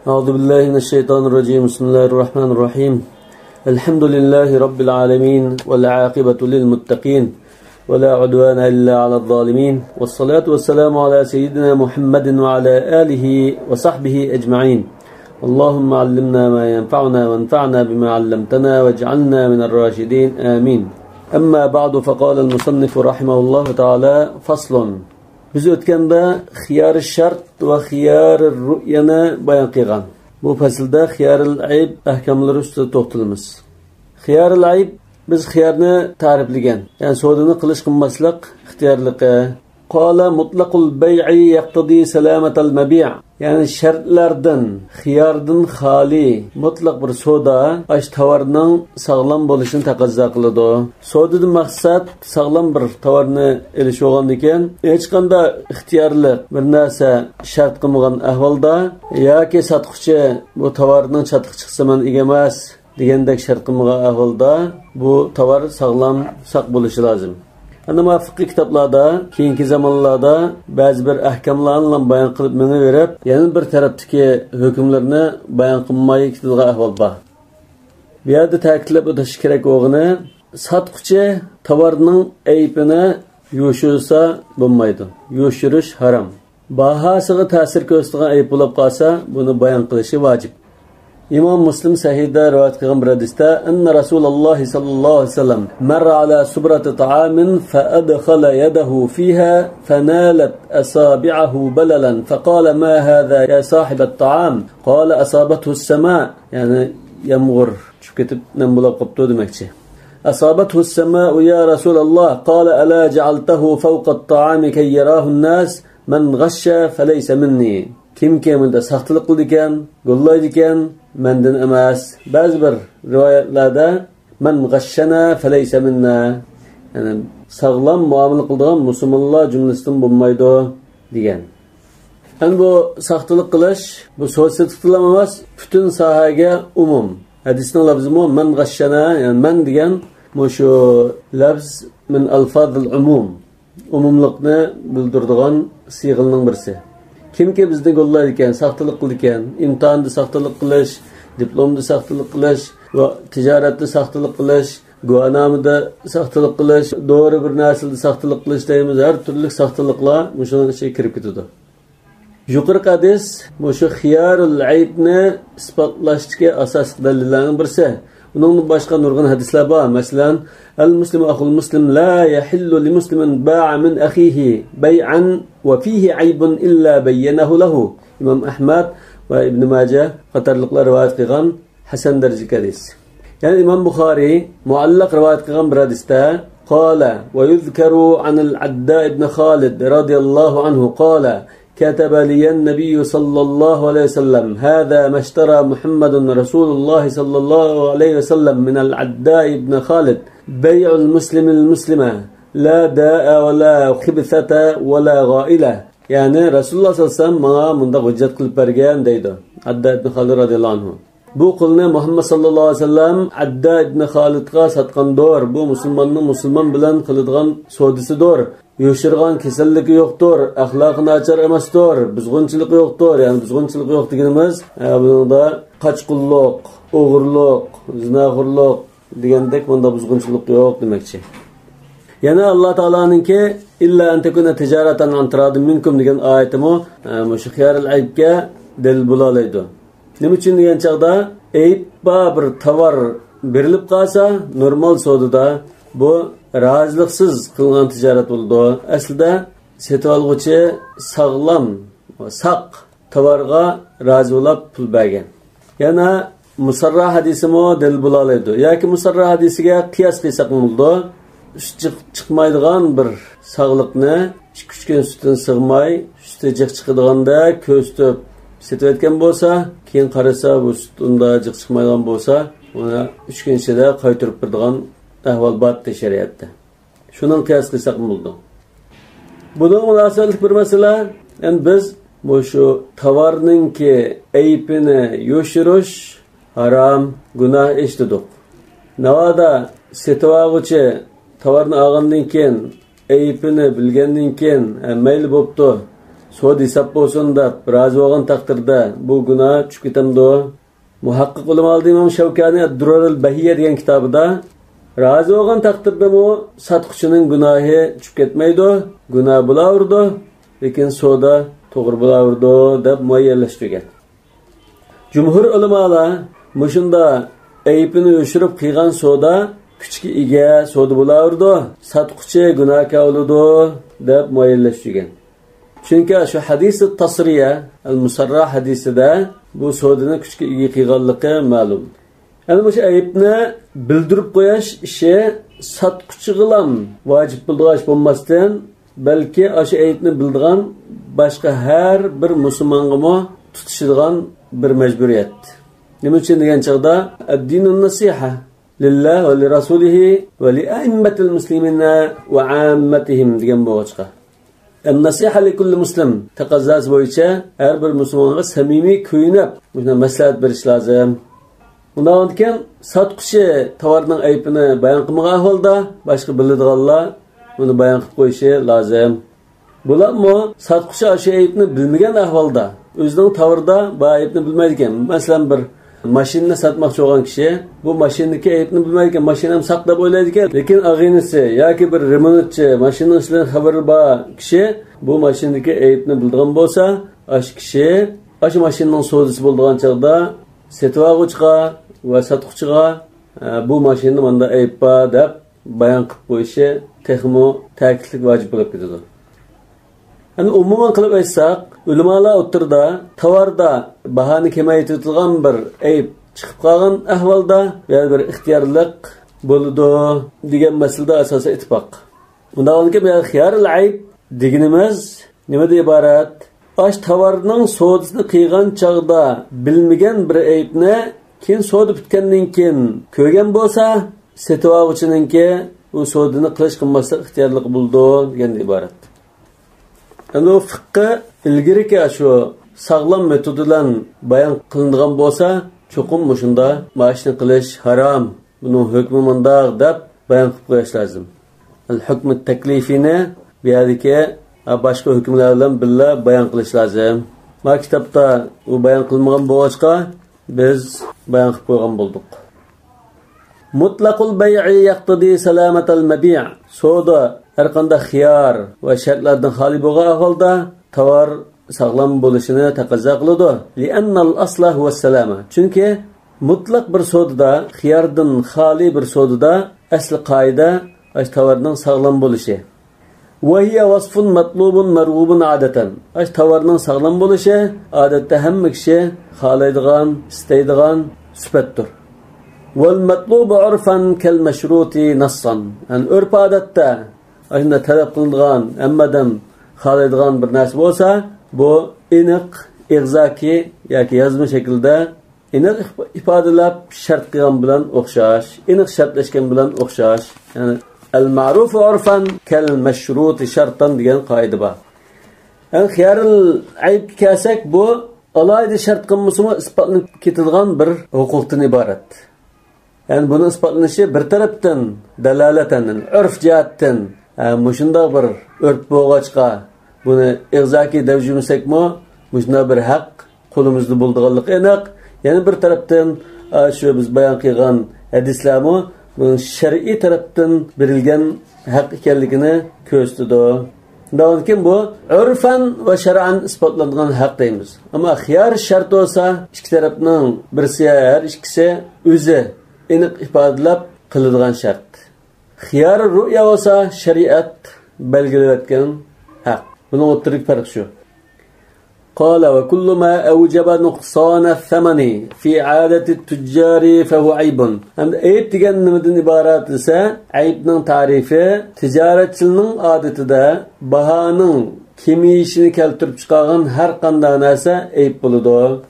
أعوذ بالله من الشيطان الرجيم. بسم الله الرحمن الرحيم. الحمد لله رب العالمين والعاقبة للمتقين ولا عدوان إلا على الظالمين، والصلاة والسلام على سيدنا محمد وعلى آله وصحبه أجمعين. اللهم علمنا ما ينفعنا وانفعنا بما علمتنا واجعلنا من الراشدين، آمين. أما بعد، فقال المصنف رحمه الله تعالى: فصل. Biz o'tganda xiyori shart va xiyori ru'yani bayon qilgan. Bu faslda xiyaril ayb ahkomlari ustida to'xtalamiz. Xiyaril ayb biz xiyarni ta'riflagan, ya'ni savdoni qilish qilmaslik ixtiyorligi. Qala mutlaqul bay'i yaqtadi salamatal mabi', ya'ni shartlardan, xiyardan xoli mutlaq bir savdo ash tovarning sog'lom bo'lishini taqozo qiladi. Savdodan maqsad sog'lom bir tovarni elish bo'lgan ekan, hech qanday ixtiyorlik bir narsa shart qilmagan ahvolda yoki sotuvchi bu tovarning chatiq chiqsa men ega emas degandek shart qilmagan ahvolda bu tovar sog'lom saq bo'lishi lozim. Ama fıkıh kitaplarda, keyinki zamanlarda bazı bir ahkamlarni bayan qilib meni verib, yana bir tarafdagi hukmlarni bayan qilmay ketadigan ahvol bor. Bu yerda ta'kidlab o'tish kerak o'g'ini, sotuvchi tovarning aybini yo'shirsa bo'lmaydi. Yo'shirish harom. Bahosiga ta'sir ko'rsatgan ayb bo'lib qolsa, buni bayon qilishi vojib. İmam Müslim sahihda rivayet qilgan bir hadisda, "Inna Rasululloh sallallohu alayhi vasallam marra ala subrati ta'amin fa adkhala yadahu fiha fanalat asabi'ahu balalan faqala ma hadha ya sahib at-ta'am qala asabathu as-sama'", ya'ni yomg'ir tushib ketib nam bo'lib qolibdi demakchi. "Asabathu as-sama'u ya Rasululloh qala ala ja'altahu fawqa at-ta'ami kay yarahu an-nas man ghashsha falaysa minni." Kimki bunda saxtalik qildi ekan, gollaydi ekan, menden emas. Ba'zi bir rivoyatlarda man g'ashshana falaysa minna, ya'ni sog'lom muomala qiladigan musulmonlar jumlasidan bo'lmaydi degan. Endi bu saxtalik qilish bu so'z emas, butun sohaga umum. Hadisning lafzi man g'ashshana, ya'ni man degan shu lafz min alfazil umum, umumlikni bildiradigan siyg'ilning birisi. Kimki bizni gollaydi ekan, saxtalik qildi ekan, imtihonda saxtalik qilish, diplomda saxtalik qilish va tijoratda saxtalik qilish, guvohnomada saxtalik qilish, to'g'ri bir narsada saxtalik qilish deymiz, har turli saxtaliklar shuning ichiga kirib ketadi. Yuqorqi hadis shu xiyarul aybni isbotlashdagi asosiy dalillarning birisi. Uningdan boshqa nurg'un hadislar bor. Masalan, al-muslimu akhul muslim la yahillu li muslimin ba'a min akhihi bay'an wa fihi aybun illa bayyanahu lahu. Imom Ahmad va Ibn Majah qatorliqlar rivoyat qilgan hasan darajali hadis. Ya'ni Imom Buxoriy muallaq rivoyat qilgan bir hadisda qala va yuzkaru an al-Adda ibn Khalid radhiyallohu anhu qala كتب لي النبي صلى الله عليه وسلم هذا ما اشترى محمد رسول الله صلى الله عليه وسلم من العداء بن خالد بيع المسلم المسلمة لا داء ولا خبثة ولا غائلة. يعني رسول الله صلى الله عليه وسلم ما من hujjat qilib bergan deydi Adda ibn Xolid radhiyallohu anhu. Bu qulni Muhammad sallallohu alayhi vasallam Adda ibn Xolidga sotgandir. Bu musulmonning musulmon bilan qiladigan savdosidir. Yo'shirgan kasalligi yo'qdir, axloqi nachar emasdir, buzg'unchiligi yo'qdir. Ya'ni buzg'unchilik yo'q deganimiz, bunda qochqinlik, o'g'irlik, zinoxo'rlik degandek bunda buzg'unchilik yo'q demakchi. Yana Alloh taoloninki illa an takuna tijaratan an taradin minkum degan oyatimi shu xiyarul aybga dalil bo'la oladi. Nima uchun degan chaqda ayb bir tovar berilib qolsa, normal savdoda bu raziliksiz qilingan tijorat bo'ldi. Aslida sotib olg'uchi sog'lom, saq tovarga rozi bo'lib pul bergan. Yana musarra hadisimi dalil bo'la oladi. Yoki musarra hadisiga qiyos qilsak bo'ldi. Chiqmaydigan bir sog'liqni 2-3 kun sutini sig'may, suti jiq chiqadiganda ko'rsatib sotayotgan bo'lsa, keyin qarasa bu sut unda jiq chiqmaydigan bo'lsa, uni 3 kun ichida qaytarib beradigan ahvol bor shariatda. Shundan qiyos qilsak bo'ldi. Bunun munosabatli bir masala, endi biz bu shu tovarningki aybini yo'shirish harom, gunoh ish dedik. Navoda sotib olg'uchi tovarni olgandan keyin, aybini bilgandan keyin, mayli bo'pti, Soda hisob bo'lsin deb rozi bo'lgan taqdirda bu gunoh tushib ketamdi? Muhaqqiq ulamolardan Imom Shavkani Ad-Durarul Bahiyya degan kitobida rozi bo'lgan taqdirdami sotquchining gunohi tushib ketmaydi, gunoh bo'laverdi, lekin soda to'g'ri bo'laverdi deb muayyanlashtirgan. Jumhur ulamolar mushunda ayibini o'shirib qilgan soda kuchga ega soda bo'laverdi, sotquchi gunohkor bo'ladi deb muayyanlashtirgan. Chunki shu hadisi tasriya al-musarra hadisida bu sodani kuchga ega qilganligi ma'lum. Endi bu ayibni bildirib qo'yish ishi sotquchiga vojib bo'lgan ish bo'lmasdan, balki o'sha ayibni bildirgan boshqa har bir musulmonga tutishadigan bir majburiyat. Nima uchun degan chaqda ad-dinun nasiha lillah va li rasulihi va li a'immatil muslimina va ammatihim degan bo'lg'achqa. An-nasiha li kulli muslim taqozosi bo'yicha har bir musulmonga samimiy kuyinib buni maslahat berish lozim. Bundan keyin sotquchi tovarning aybini bayon qilmagan ahvolda boshqa biladiganlar buni bayon qilib qo'yishi lozim. Bularmi sotquchi o'sha aybni bilmagan ahvolda o'zining tovarida bu aybni bilmaydi ekan. Masalan, bir mashinani sotmoqchi bo'lgan kishi bu mashinadagi aybni bilmaydi ekan, mashinam saqlab o'ylaydi ekan, lekin ag'inisi yoki bir remontchi mashinaning ishidan xabari bor kishi bu mashinadagi aybni bildigan bo'lsa, o'sha kishi o'sha mashinaning savdosi bo'lgan chaqda setib olg'uchiga va sotquchiga bu mashinada manda ayb bor deb bayon qilib qo'yishi texmo ta'kidlik vojib bo'lib ketadi. Yani umuman qilib aytsak, ulamolar o'tirda tovarda bahoni kamaytirgan bir ayb chiqib qolgan ahvolda yana bir ixtiyorlik bo'ladi degan masalada asosiy ittifoq. Bundan keyin xiyarul ayb deganimiz nimadan iborat? Ash tovarning savdosini qilgan chog'da bilmagan bir aybni keyin savdo bitgandan keyin ko'rgan bo'lsa, setib oluvchininki u savdoni qilish qilmaslik ixtiyorligi bo'ldi degan iborat. Endi u fiqqa ilgiriki shu sog'lom metodi bilan bayon qilingan bo'lsa, cho'qim mushunda mashni qilish harom, buning hukmi mundoq deb bayon qilib qo'yish lozim. Al hukm taklifini bu yerdagi boshqa hukmlar bilan birga bayon qilish lozim. Ma kitobda u bayon qilinmagan bo'lg'achqa biz bayon qilib qo'ygan bo'ldik. Mutlaqul bay'i yaqtadi salamatal mabi'. Savdo har qanday xiyor va shartlardan xoli bo'lgan ahvolda tovar sog'lom bo'lishini taqozo qiladi. Li'annal asla huwa salama. Chunki mutlaq bir savdoda, xiyordan xoli bir savdoda asli qoida ash tovarning sog'lom bo'lishi. Va hiya vasfun matlubun marg'ubun adatan. Ash tovarning sog'lom bo'lishi odatda hamma kishi xohlaydigan, istaydigan sifatdir. Wal matlubu urfan kal mashruti nassan. Yani urf odatda aslida talab qilingan, hammadan xohlaydigan bir narsa bo'lsa, bu aniq ig'zoki yoki yozma shaklda aniq ifodalab shart qilgan bilan o'xshash, aniq shartlashgan bilan o'xshash. Ya'ni al ma'ruf urfan kal mashruti shartan degan qoida bor. Yani xiyarul ayb kelsak, bu alohida shart qilmasimi isbotlanib ketadigan bir huquqdan iborat. Yani bunu ispatlanishi bir tarafdan dalalatan, urf jihatdan mushundoq bir urf bo'lg'achqa buni ig'zoki deb jumsakmi, mushundoq bir haq qo'limizda bo'lganligi aniq. Yana bir tarafdan shu biz bayon qilgan hadislarmi bunun shar'iy tarafdan berilgan haq ekanligini ko'rsatadi. Undan keyin bu urfan va shar'an isbotlangan haq deymiz. Ammo xiyar shart bo'lsa, ikki tarafning birisi har ikkisi o'zi aniq ifodalab qiladigan shart. Xiyar ru'ya bo'lsa, shariat belgilayotgan haq. Buning o'rtadagi farq shu. قال وكل ما أوجب نقصان الثمن في عادة التجار فهو عيب. Hem ayıp degan nimadan iborat desa, aybning tarifi tijoratchining odatida bahoning kemiyishini keltirib chiqargan har qanday narsa ayb bo'ladi.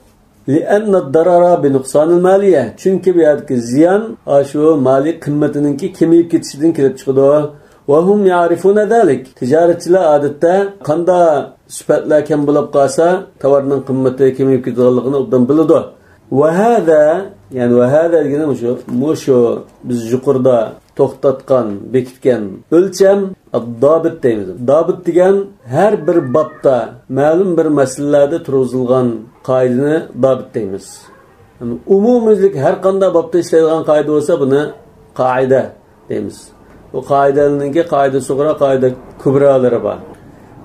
لأن الضرر بنقصان المالية. Chunki bu yerdagi ziyon shu moliy qimmatininki kemiyib ketishidan kelib chiqadi. وهم يعرفون ذلك. Tijoratchilar odatda qanday sifatlar kam bo'lib qolsa, tovarning qimmati kemiyib ketganligini obdan biladi. Va hada, ya'ni va hada degani shu biz yuqorida to'xtatgan, bekitgan o'lcham الضابط deymiz. Dabit degan har bir bobda ma'lum bir masalalarda turg'izilgan qoidani dabit deymiz. Yani umumiylik har qanday bobda ishlaydigan qoida bo'lsa, buni qoida deymiz. Bu qoidaninki qoida sug'ra, qoida kubralari bor.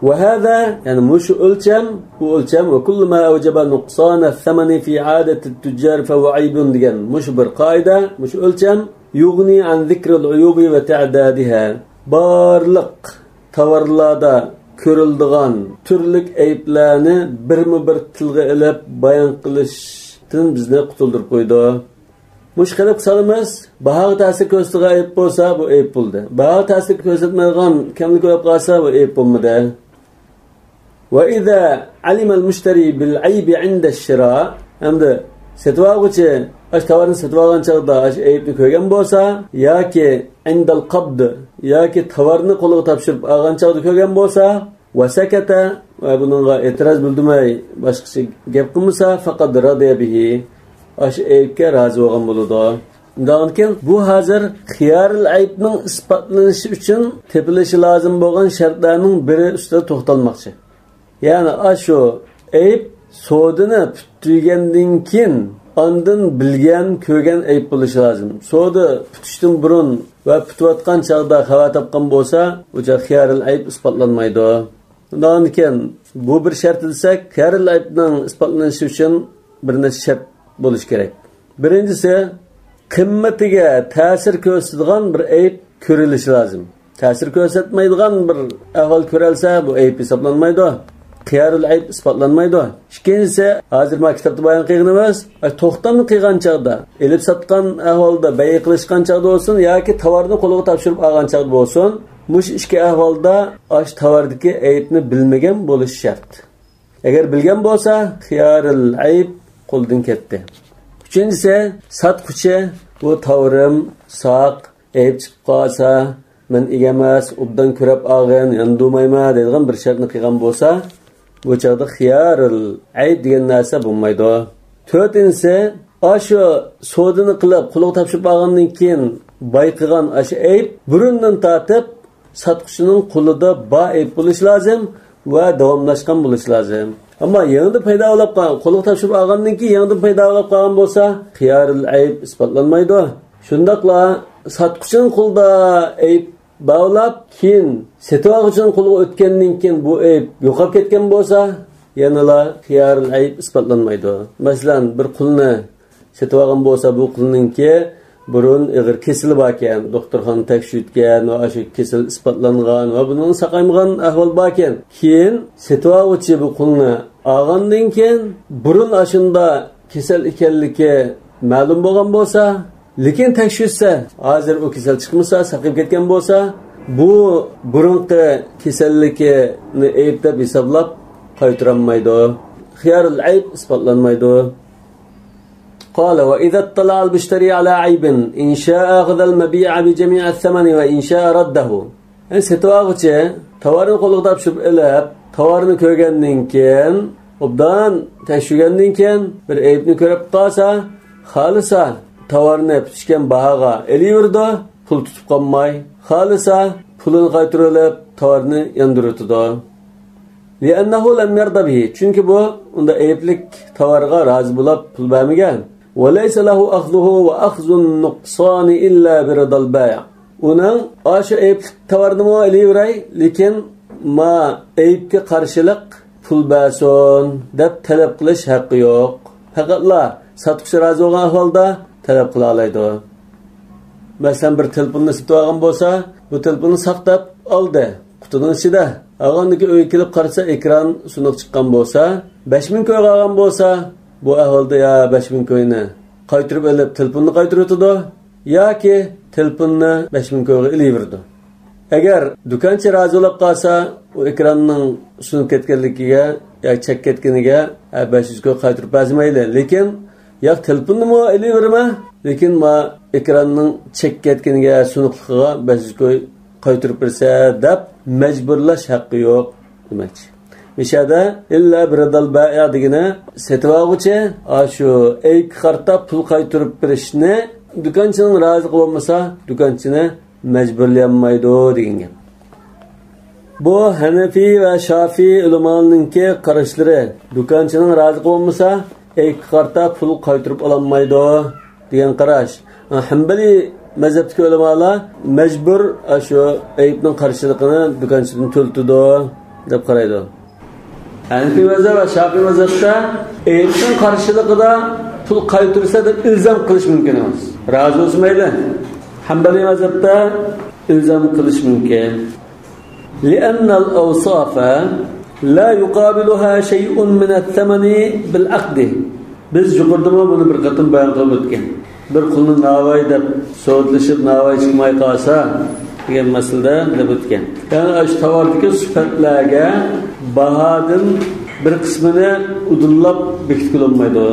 وهذا يعني مش ölçem, bu ölçem ve kullu ma awjaba nuqsan ath-thamani fi 'adati at-tujjar fa huwa aybun degan mush bir qoida, mush ölçem yughni an zikril uyubi ve ta'dadiha. Barliq tovarlarda ko'rildigan turlik ayblarni birma-bir tilga ilib bayon qilishdan bizni qutuldirib qo'ydi. Mush qilib solamiz, bahoga ta'sir ko'rsatgan ayb bo'lsa, bu ayb bo'ldi. Bahoga ta'sir ko'rsatmaydigan kamlik bo'lib qolsa, bu ayb bo'lmadi. Va iza alima al-mushtari bil aybi 'inda ash-shira, endi sotib olg'uchi ash tovarni sotib olgan chog'da ash aybni ko'rgan bo'lsa yoki indal qabd yoki tovarni qo'liga topshirib olgan chog'da ko'rgan bo'lsa va sakata va buningga e'tiroz bildirmay boshqacha gap qilmasa faqat radiya bihi, ash aybga rozi bo'lgan bo'ladi. Undan keyin bu hozir xiyarul aybning isbotlanishi uchun tepilishi lozim bo'lgan shartlarning biri ustida to'xtalmoqchi. Ya'ni shu ayb sodini putgandan keyin ondan bilgan, ko'rgan ayb bo'lishi lozim. Soda putishdan burun va putayotgan chog'da xabar topgan bo'lsa, o'sha xiyarul ayb isbotlanmaydi. Undan keyin bu bir shart desak, xiyarul aybning isbotlanishi uchun bir necha shart bo'lishi kerak. Birinchisi, qimmatiga ta'sir ko'rsatadigan bir ayb ko'rilishi lozim. Ta'sir ko'rsatmaydigan bir ahvol ko'rilsa, bu ayb hisoblanmaydi. Xiyarul ayb isbotlanmaydi. Ikkinchisi, hozir ma kitobda bayon qilganimiz, to'xtamni qilgan chog'da, elib sotgan ahvolda, bay qilishgan chog'da bo'lsin yoki tovarni qo'liga topshirib olgan chog'da bo'lsin, mush ikki ahvolda ash tovardagi aybni bilmagan bo'lishi shart. Agar bilgan bo'lsa, xiyarul ayb qo'ldan ketdi. Uchinchisi, sotquchi bu tovarim soq, ayb chiqib qolsa, men egamas, obdan ko'rab olg'in, yandurmayman deydigan bir shartni qilgan bo'lsa, bu chog'da xiyarul ayb degan narsa bo'lmaydi. To'rtinchisi, shu sodini qilib qo'liga topshirib olgandan keyin bayqagan shu ayb burundan tortib sotquchining qo'lida ba ayb bo'lishi lozim va davomlashgan bo'lishi lozim. Ammo yangidan paydo bo'lib qolgan, qo'liga topshirib olgandan keyin yangidan paydo bo'lib qolgan bo'lsa, xiyarul ayb isbotlanmaydi. Shundaqla sotquchining qo'lida ayb bog'lab, keyin sotib olg'uchining qo'liga o'tgandan keyin bu ayb yo'qolib ketgan bo'lsa, yanala xiyarul ayb isbotlanmaydi. Masalan, bir qulni sotib olgan bo'lsa, bu qulninki burun ig'ir kesili bor ekan, doktorxona tekshirtgan va shu kesil isbotlangan va buning saqaymagan ahvol bor ekan. Keyin sotib olg'uchi bu qulni olgandan keyin burun ashunda kesal ekanligi ma'lum bo'lgan bo'lsa, lekin tekshirsa, hozir u kasal chiqmasa, saqib ketgan bo'lsa, bu burunqi kasallikni ayb deb hisoblab qaytarolmaydi. Xiyarul ayb isbotlanmaydi. قال وإذا اطلع المشتري على عيب إن شاء أخذ المبيع بجميع الثمن وإن شاء رده. Yani sotib olg'uchi tovarni qo'liga topshirib ilib, tovarni ko'rgandan keyin, obdan tekshirgandan keyin bir aybni ko'rib qolsa, xolisa tovarni pishgan bahoga eliverdi, pul tutib qolmay, xolisa pulini qaytarib tovarni yondiradi. لأنه لم يرضى به, chunki bu unda ayblik tovarga rozi bo'lib pul bermagan. وليس له أخذه وأخذ النقصان إلا برضا البائع. Uning shu ayblik tovarni eliveray, lekin ma aybga qarshilik pul bersin deb talab qilish haqqi yo'q. Faqatla sotquchi rozi bo'lgan ahvolda talab qila oladi. Masalan, bir telefonni sotib olgan bo'lsa, bu telefonni saqlab oldi qutining ichida. Olgandan keyin uyga kelib qarasa, ekran sunuq chiqqan bo'lsa, 5000 ko'yga olgan bo'lsa, bu ahvolda ya 5000 ko'yni qaytarib olib telefonni qaytarib o'tadi yoki telefonni 5000 ko'yga ilaverdi. Agar do'konchi rozi bo'lib qolsa, u ekranning sunib ketganligiga yoki chek ketganiga 500 ko'y qaytarib bermaydi, lekin yo'q telefonni ilaverma, lekin ma ekranning chek ketganiga, sunuqligiga 500 ko'y qaytarib bersa deb majburlash haqqi yo'q demakchi. Mishada illa biradal bai'a degani sotib olg'uchi shu aybga qarta pul qaytarib berishni do'konchining rozi bo'lmasa, do'konchini majburlayolmaydi degan gap. Bu Hanefi va Shafiy ulamolarninki qarashlari. Do'konchining rozi bo'lmasa, ayibga qarata pul qaytarib ololmaydi degan qarash. Hanbali mazhabdagi ulamolar majbur shu aybning qarshiligini do'konchidan to'ltidi deb qaraydi. Hanefi mazhab va Shafiy mazhabda aybning qarshiligida pul qaytarsa deb ilzam qilish mumkin emas. Rozi bo'lsa mayli. Hanbali mazhabda ilzam qilish mumkin. لأن الأوصاف لا يقابلها شيء من الثمن بالعقد. Biz yuqoridami buni bir qatim bayon qilib o'tgan. Bir qulni navoiy deb so'zlashib navoiy chiqmay qolsa degan masalada deb o'tgan. Ya'ni shu tovardagi sifatlarga bahodan bir qismini udullab bekitib olmaydi.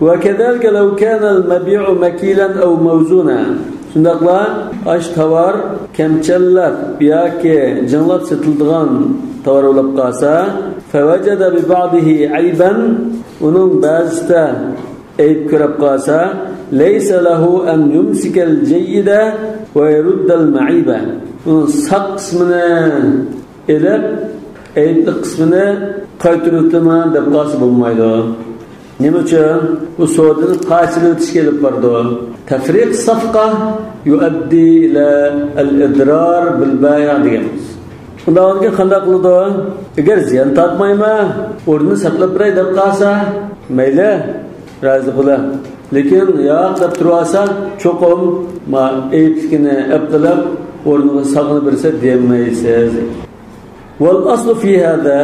وكذلك لو كان المبيع مكيلا أو موزونا. Shundaqla ash tovar kamchallab yoki jinglab sotiladigan tovar bo'lib qolsa, fawajada bi ba'dihi ayban, uning ba'zida ayb ko'rib qolsa, laysa lahu an yumsikal jayyida va yuruddal ma'iba. Uning saq qismini elib, aybli qismini qaytarib deb qolsa bo'lmaydi. Nima uchun? Bu savdoni parchalatishga olib bordi. Tafriq safqa yuaddi ila al-idrar bil bay' deganmiz. Undan keyin qanday qiladi? Agar ziyon tortmayman, o'rnini saqlab beray deb qolsa, mayli, rozi bo'la. Lekin yo'q deb tursa, cho'qim ma ayblikini ib qilib, o'rniga sog'ini bersa demaysiz. والأصل في هذا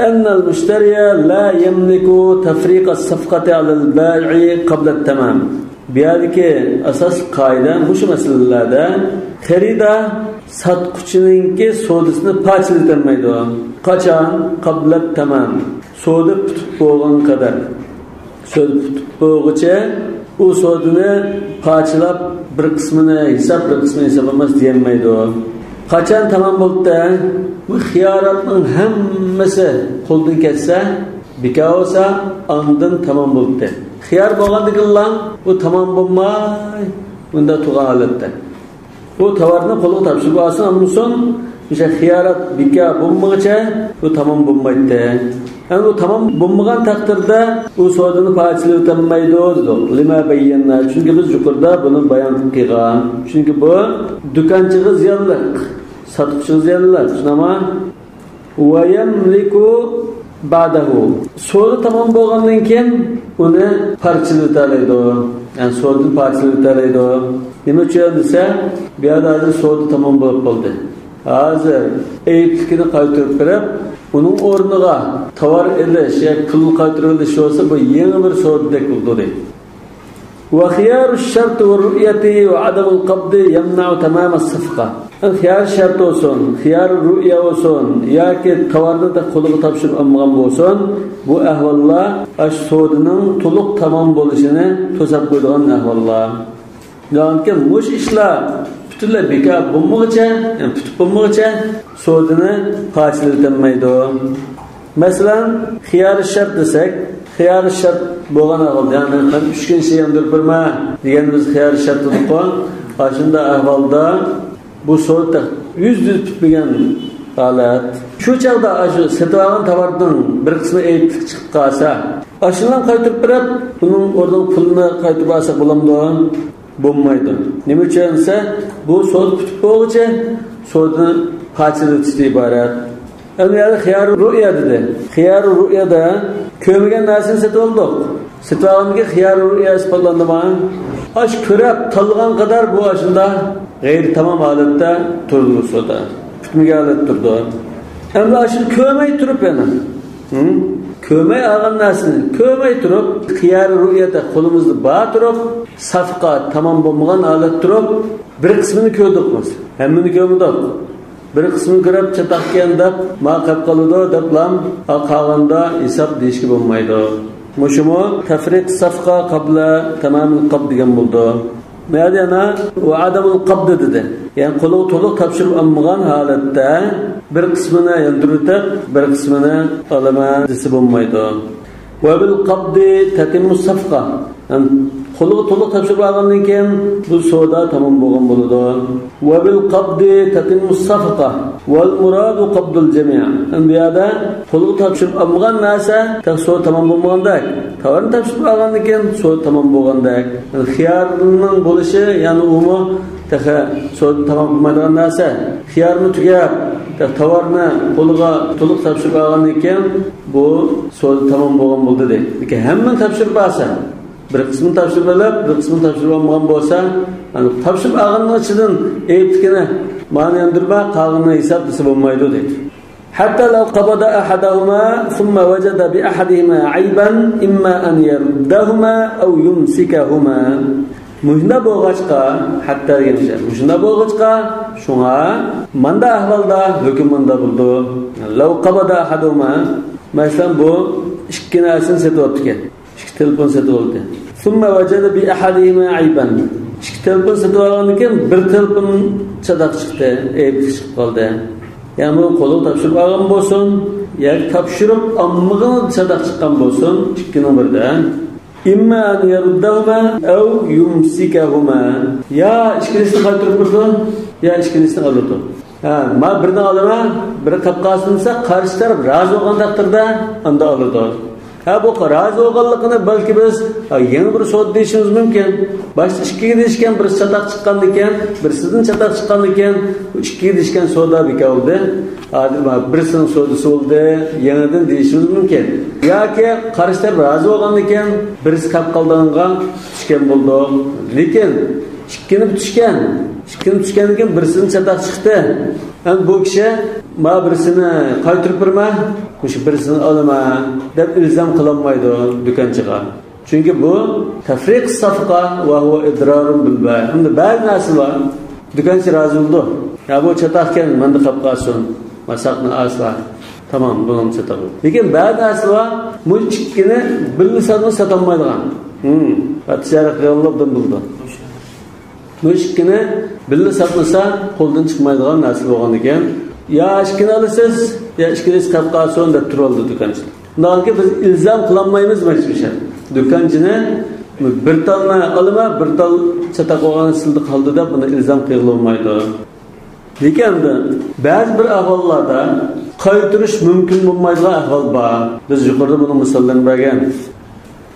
أن المشتري لا يملك تفريق الصفقة على البائع قبل التمام. بهذه أساس قاعدة مش مسألة خريدة satquchininki sodasini parchalatolmaydi. Qachon? Qabla tamam. Soda tutib bo'lgan qadar. Soda tutib bo'lguncha u sodani parchalab bir qismini hisob, bir qismini hisob emas deyolmaydi. Qachon tamom bo'ldi? Bu xiyoratning hammasi qo'ldan ketsa, bekor bo'lsa, ondan tamom bo'ldi. Xiyor bo'lgandikinla bu tamom bo'lmay, bunda tug'an holatda. Bu tovarni qo'lga topshirib olsin, undan so'ng o'sha xiyorat bekor bo'lmaguncha bu tamom bo'lmaydi. Yani bu tamom bo'lmagan taqdirda u savdoni parchalab o'tolmaydi dedi. Lima bayyana. Chunki biz yuqorida buni bayon qilib kelgan. Chunki bu do'konchiga ziyonliq, satquchiga ziyonliq. Shunama va yamliku ba'dahu. Savdo tamom bo'lgandan keyin uni parchalab o'talaydi. Yani savdoni parchalab o'talaydi. Nima uchun desa, bu yerda hozir savdo tamom bo'lib qoldi. Hozir ayblikini qaytarib berib, uning o'rniga tovar ilish yoki pul qaytarib olish bo'lsa, bu yangi bir savdodek bo'ldi deydi. Va xiyaru shart va ru'yati va adamul qabd yamna'u tamam as-safqa. Xiyar shart olsun, xiyar ru'ya olsun yoki tovarni da qo'liga topshirib olmagan bo'lsin, bu ahvollar ash savdoning to'liq tamom bo'lishini to'sab qo'yadigan ahvollar. Yoki mush ishlar butunlay bekor bo'lmaguncha, ya'ni tutib bo'lmaguncha savdoni parchalatolmaydi. Masalan, xiyar shart desak, xiyar shart bo'lgan ahvolda, ya'ni men 3 kun yondirib berma deganimiz xiyar shart dedik-ku. Shunda ahvolda bu savdo 100% tutmagan holat. Shu chaqda shu sotib olgan tovarning bir qismi aytib chiqib qolsa, shundan qaytarib berib, buning o'rniga pulni qaytarib olsak bo'lamdi? Bo'lmaydi. Nima uchun desa, bu savdo tutib bo'lguncha savdoni parchalatishdan iborat. Endi yana xiyar ru'ya dedi. Xiyar ru'yada ko'rmagan narsani sotib oldik. Sotib olgandan xiyar ru'ya isbotlandimi? Ash ko'rib tanlagan qadar bu shunda g'ayri tamom holatda turdi savdo. Tutmagan holat turdi. Endi shuni ko'rmay turib yana, ko'rmay olgan narsani ko'rmay turib, xiyar ru'yada qo'limizda bor turib, safqa tamom bo'lmagan holat turib, bir qismini ko'rdik biz. Hammani ko'rmadik. Bir qismini ko'rib chataqkan deb, ma qilib qoladi deb lam qolganda hisob deyishga bo'lmaydi. Mushumu tafriq safqa qabla tamamil qabd degan bo'ldi. Mayda yana va adamul qabd dedi. Ya'ni qo'li to'liq topshirib olmagan holatda bir qismini yondirib, bir qismini olama desa bo'lmaydi. وبالقبض تتم الصفقة. Qo'liga to'liq topshirib olgandan keyin bu savdo tamom bo'lgan bo'ladi. وبالقبض تتم الصفقة والمراد قبض الجميع. Bu yerda qo'liga topshirib olmagan narsa savdo tamom bo'lmagandek, tovarni topshirib olgandan keyin savdo tamom bo'lgandek. Xiyarning bo'lishi, ya'ni umi savdo tamom bo'lmaydigan narsa. Xiyarni tugab tovarni qo'liga to'liq topshirib olgandan keyin bu savdo tamom bo'lgan bo'ldi deydi. Lekin hammani topshirib olsa, bir qismini topshirib olib, bir qismini topshirib olmagan bo'lsa, yani topshirib olganning ichidan ayblikini ma'ni yandirma, qolganini hisob desa bo'lmaydi deydi. حتى لو قبض أحدهما ثم وجد بأحدهما عيبا إما أن يردهما أو يمسكهما. Mushunda bo'lg'achqa, hatta degan şey. Mushunda bo'lg'achqa, shunga manda ahvolda hukm manda bo'ldi. Law qabada ahaduhuma, masalan bu ikki narsani sotib oldi ekan. Ikki telefon sotib oldi. Thumma wajada bi ahadihima ayban. Ikki telefon sotib olgandan keyin bir telefon chadaq chiqdi, ayb chiqib qoldi. Ya'ni bu qo'li topshirib olgan bo'lsin, yoki topshirib olmagan chadaq chiqqan bo'lsin, ikkining birida. İmma an yaruddahuma aw yumsikahuma. Ya ikkinchisini qaytarib berdi, ya ikkinchisini oladi. Ha, ma birini olaman, biri qolib qolsin desa, qarshi taraf rozi bo'lgan taqdirda unda oladi. Ha, bu rozi bo'lganligini balki biz yangi bir so'z deyishimiz mumkin. Boshda ikkiga deyishgan, birisi chataq chiqqan ekan, birisidan chataq chiqqan ekan, ikkiga deyishgan savdo bekor bo'ldi. Birisinin savdosi bo'ldi, yangidan deyishimiz mumkin. Yoki qarshi taraf rozi bo'lgan ekan, birisi qolib qolganga tushgan bo'ldi. Lekin ikkini tushgan, ikkini tushgandan keyin birisidan chataq chiqdi. Endi bu kishi ma birisini qaytarib berma, o'sha birisini olaman deb ilzam qilolmaydi do'konchiga. Chunki bu tafriq safqa va huwa idrarun bil bay. Endi ba'zi narsalar do'konchi rozi bo'ldi. Ya bu chataq ekan, menda qolib qolsin. Masaqni asla. Tamam, bunun chataq. Lekin ba'zi narsalar bu ikkini birni sotma sotolmaydigan. Tijorat qilganlardan bildi. Bu ikkini birni sotmasa qo'ldan chiqmaydigan narsa bo'lgan ekan. Ya ikkini olasiz, ya ikkinisi qolib qolsin deb turib oldi do'konchi. Undan keyin biz ilzam qilolmaymiz mana shu ishni. Do'konchini bir tolni olma, bir tol chataq bo'lgan sildi qoldi deb buni ilzam qilolmaydi. Lekin ba'zi bir ahvollarda qaytarish mumkin bo'lmaydigan ahvol bor. Biz yuqorida buni misollarini bergan.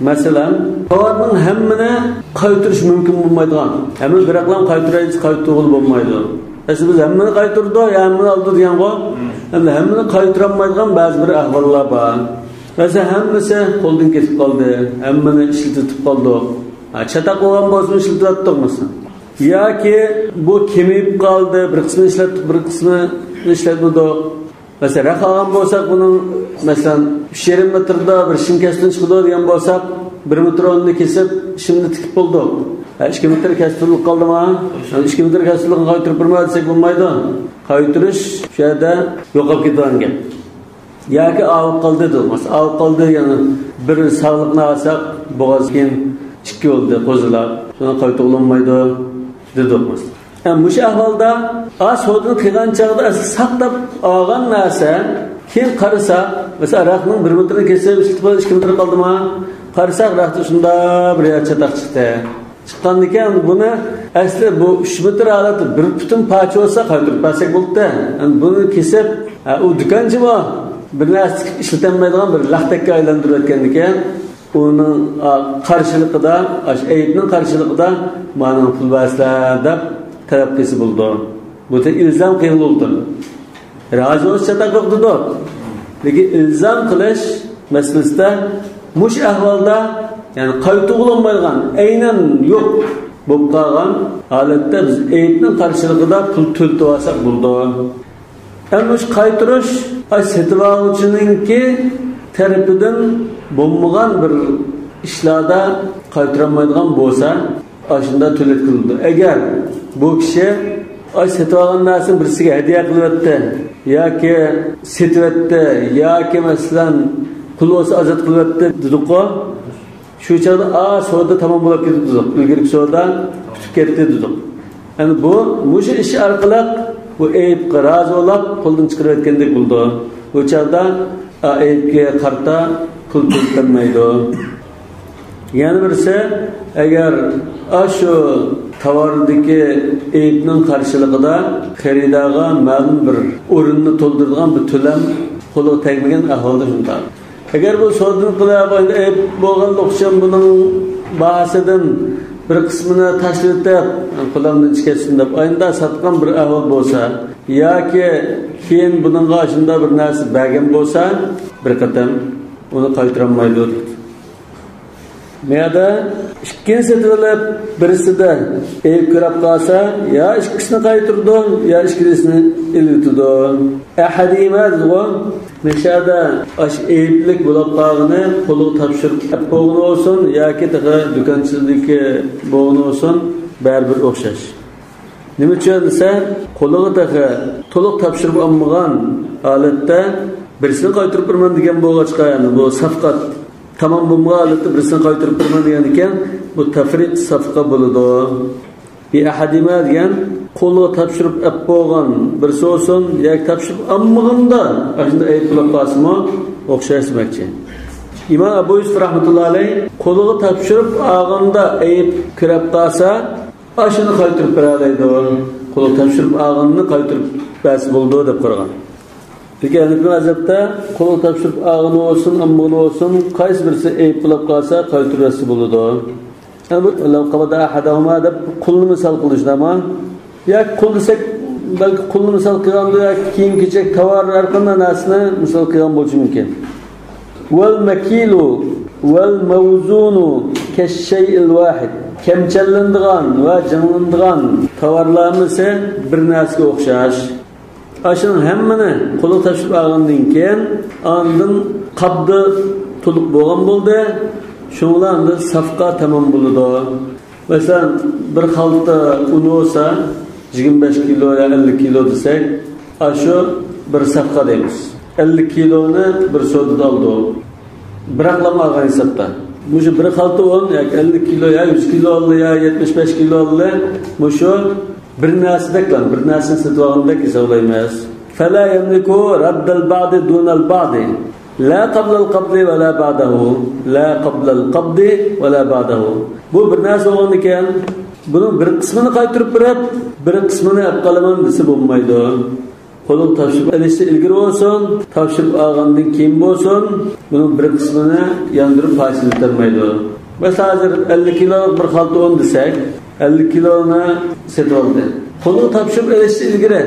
Masalan, tovarning hammani qaytarish mumkin bo'lmaydigan. Hamma biroqlam qaytaraylik, qaytarib bo'lmaydi. Aslida biz hammani qaytardi, hammani oldi degan-ku. Endi hammani qaytara olmaydigan ba'zi bir ahvollar bor. Masalan, hammasi qo'ldan ketib qoldi, hammani ishlatib qoldik. Chataq bo'lgan bo'lsa ishlatib masalan. Yoki bu kemiyib qoldi, bir qismini ishlatdik, bir qismini ishlatmadik. Masalan, raq olgan bo'lsak, buning masalan 3,5 metrda bir shim kesib chiqdi degan bo'lsak, 1 metr o'rnini kesib shimni tikib bo'ldik. 2 metr kestirilib qoldimi? 2 metr kestirilgan qaytarib berma desak bo'lmaydi. Qaytarish shu yerda yo'qolib ketadigan gap. Yoki olib qoldi dedi. Masalan, olib qoldi, ya'ni bir sog'liqni olsak, bo'g'oz keyin ikki bo'ldi, qo'zilab. Shuni qaytarib olmaydi dedi masalan. Mushu ahvolda savdoni qilgan chog'da saqlab olgan narsa keyin qarasa, masalan, raqning 1 metrini kesib ishlatib 2 metr qoldimi? Qarasak raqda shunda bir yer chataq chiqdi. Chiqqandan keyin buni asli bu 3 metr holati bir butun parcha bo'lsa qaytarib bersak bo'ldi. Endi buni kesib, u do'konchimi bir narsa ishlatilmaydigan bir laxtakka aylantirib o'tgan ekan. Uning qarshiligida, aybning qarshiligida mana pul bersizlar deb talab qilsa bo'ldi. Bu ilzam qilindi. Rozi bo'lish chataq yo'q dedi. Lekin ilzam qilish masalasida mush ahvolda, ya'ni qaytib olmaydigan, aynan yo'q bo'lib qolgan holatda biz aybning qarshiligida pul to'latib olsak bo'ldi. Ammo shu qaytarish sotib oluvchininki tarafidan bo'lmagan bir ishlarda qaytarolmaydigan bo'lsa, shunda to'latiladi. Agar bu kishi sotib olgan narsani birisiga hadya qilyapti yoki setyapti yoki masalan qul bo'lsa ozod qilyapti dedik-ku. Shu chog'da savdo tamom bo'lib ketdi dedik. Ilgari savdo bitib ketdi dedik. Endi bu mushu ish orqali bu aybga rozi bo'lib qo'ldan chiqarayotgandek bo'ldi. Bu chog'da aybga qarta pul to'lanmaydi. Yana birisi agar shu tovardagi aybning qarshiligida xaridorga ma'lum bir o'rinni to'ldiradigan bir to'lam qo'liga tegmagan ahvolda shunday. Agar bu savdoni qilib ayb bo'lganlik uchun buning bahosidan bir qismini tashlatib qo'limdan chiqasin deb ayında satgan bir ahvol bo'lsa yoki keyin buningga shunda bir narsa bergan bo'lsa bir qatam uni qaytarolmaydi. Meyada ikkini setib olib birisida ayb ko'rib qolsa yo ikkisini qaytardi yo ikkisini ilitdi. Ahadima dedi. Nishada ash ayblik bo'lib qolgani qo'liga topshirib bo'lgani olsun yoki do'konchilikdagi bo'lgani olsun baribir o'xshash. Nima uchun desa qo'liga to'liq topshirib olmagan holatda birisini qaytarib beraman degan bo'lg'achqa, ya'ni bu safqat tamom bo'lmagan holatda birisini qaytarib beraman degan ekan, bu tafriq safqa bo'ladi. Bi ahadima degan qo'liga topshirib olib bo'lgan birisi olsun yoki topshirib olmaganda shunda ayb qilib qolsimi o'xshash demoqchi. İmam Abu Yusuf rahmatullohi alayh qo'liga topshirib olganda ayb kirib qolsa ashuni qaytarib beralaydi. Qo'liga topshirib olganini qaytarib bersa bo'ldi deb qaragan. Lekin Hanifi mazhabda qo'liga topshirib olgani olsun, olmagani olsun, qaysi birisi ayb qilib qolsa qaytarib bersa bo'ladi. Bu law qabada ahadahuma deb qulni misol qilishdi ama yoki qul desak balki qulni misol qilganda yoki kiyim kechak tovar har qanday narsani misol qilgan bo'lishi mumkin. Val makilu val mavzunu kashshay'il vahid. Kamchallanadigan va janglanadigan tovarlarimiz bir narsaga o'xshash. Ashuning hammani qo'lga topshirib olgandan keyin ondan qabdi to'liq bo'lgan bo'ldi. Shunga endi safqa tamom bo'ladi. Masalan, bir xalta un bo'lsa 25 kilo yo 50 kilo desak, shu bir safqa deymiz. 50 kiloni bir sodada oldi. Biroqlama olgan hisobda. Mushu bir xalta un yoki 50 kilo yo 100 kilo oldi yo 75 kilo oldi. Mushu bir narsadek lan, bir narsani sotib olgandek hisoblaymiz. Fala yamliku raddal ba'di dunal ba'di. La qabla al-qabdi va la ba'dahu. La qabla al-qabdi va la ba'dahu. Bu bir narsa bo'lgan ekan, buning bir qismini qaytarib berib, bir qismini olib qolaman desa bo'lmaydi. Qo'lga topshirib olishda ilgari bo'lsin, topshirib olgandan keyin bo'lsin, buning bir qismini yondirib parchalatolmaydi. Masalan, hozir 50 kilo bir xalta un desak, 50 kiloni sotib oldi. Qo'lga topshirib olishda ilgari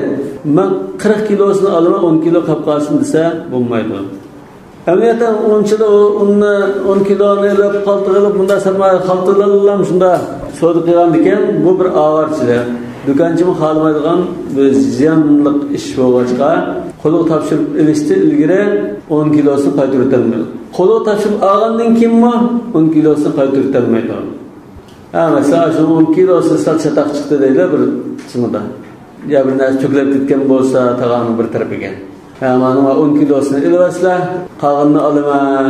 men 40 kilosini olaman, 10 kilo qolib qolsin desa bo'lmaydi. Amaliyotdan unchada unni 10 kiloni olib qaltirib bunda satmay qaltirlam shunda savdo qilgan ekan, bu bir avarchilik. Do'konchimi xohlamaydigan bir ziyonli ish bo'lg'achqa qo'lga topshirib ilishdi ilgari 10 kilosini qaytarib o'tolmaydi. Qo'lga topshirib olgandan keyinmi 10 kilosini qaytarib o'tolmaydi. Ha, masalan, shu 10 kilosi sal chatoq chiqdi deydi bir qismida. Ya bir narsa to'kilib ketgan bo'lsa tag'aning bir tarafiga. Ha, mana 10 kilosini ilvaslar, qolganini olaman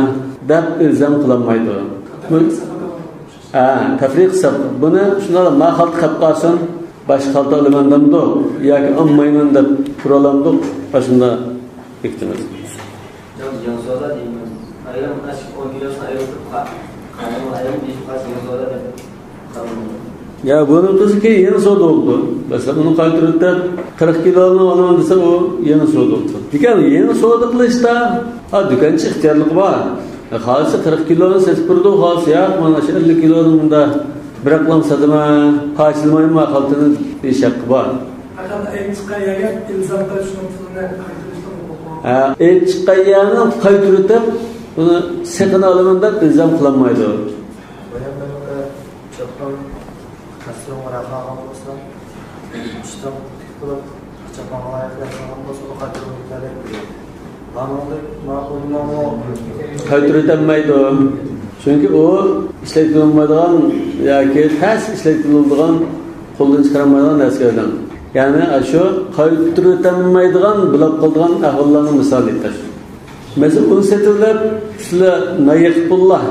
deb ilzam qilolmaydi. Ha, tafriq safqa. Buni shunday ma xalq qilib qolsin, boshqa xalta olaman demdi yoki olmayman deb turalamdi, shunda bekitamiz. Yansoda deymiz. Ayrim 10 kilosini ayirib ayrim 5 yansoda deb Ya buni o'tasi yeni savdo oldu. Masalan, uni qaytarib 40 kiloni olaman desa, u yeni savdo oldu. Lekin yeni savdo qilishda ha do'konchi ixtiyorligi bor. Xolisi 40 kiloni sotib turdi, xolisi yo'q, mana shu 50 kiloni bunda biroqlam sotaman, parchalayman xaltini deyish haqqi bor. Faqat ayb chiqqan yerga ilzam qilib shuni pulini qaytarishda bo'ladi. Ha, ayb chiqqan yerni qaytarib, uni seqini olaman deb ilzam qilinmaydi. Qaytarib Chunki u ishlatilmaydigan yoki tas ishlatiladigan qo'ldan chiqarolmaydigan narsalardan. Ya'ni shu qaytarib bo'lib qolgan ahvollarni misol etish. Masalan, un setilib, sizlar nayiq pullar,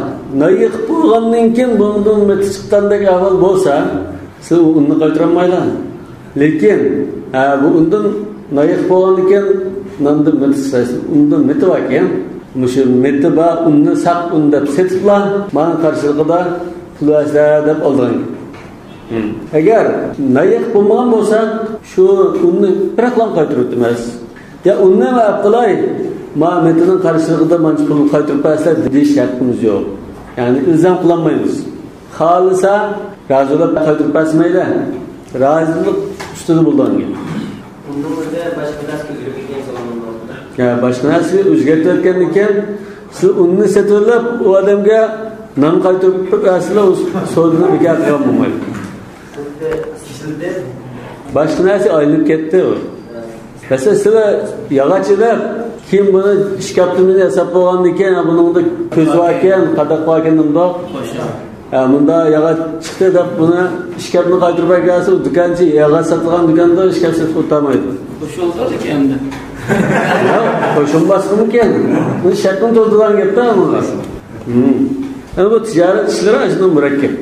nayiq bo'lgandan keyin bundan chiqqandek ahvol bo'lsa, siz unni qaytarolmaylar. Lekin bu undan nayiq bo'lgandan keyin nondan miti chiqarsiz, undan miti bor ekan, Muşu meti ba unni saq un deb setibla mana qarshiliqida pul bersa deb olgan. Agar nayiq bo'lmagan bo'lsa, shu unni biroqlam qaytarib emas. Ya unni olib qilay, ma metining qarshiligida mancha pulni qaytarib bersa deyish haqqimiz yo'q. Ya'ni ilzam qilolmaymiz. Xolisa rozilik qaytarib bermaydi. Rozilik ustida bo'lgan. Undan o'zi boshqa narsa o'zgarib ketgan. Ya boshqa narsa o'zgartirgan ekan, siz unni setib u odamga non qaytarib bersizlar, u savdoni bekor qilgan bo'lmaydi. Boshqa narsa aylanib ketdi u. Masalan, sizlar yog'och ilib, keyin buni shkafni yasab bo'lgandan keyin buningda ko'z bor ekan, qadaq bor ekan bundoq. Bunda yog'och chiqdi deb buni shkafni qaytarib bergansiz, u do'konchi yog'och sotilgan do'konda shkaf sotib o'tirmaydi. Qo'shildi endi. Qo'shilmasmi mumkin? Buni shartni to'ldirgan gapda buni. Yani bu ticaret işleri aslında mürekkep.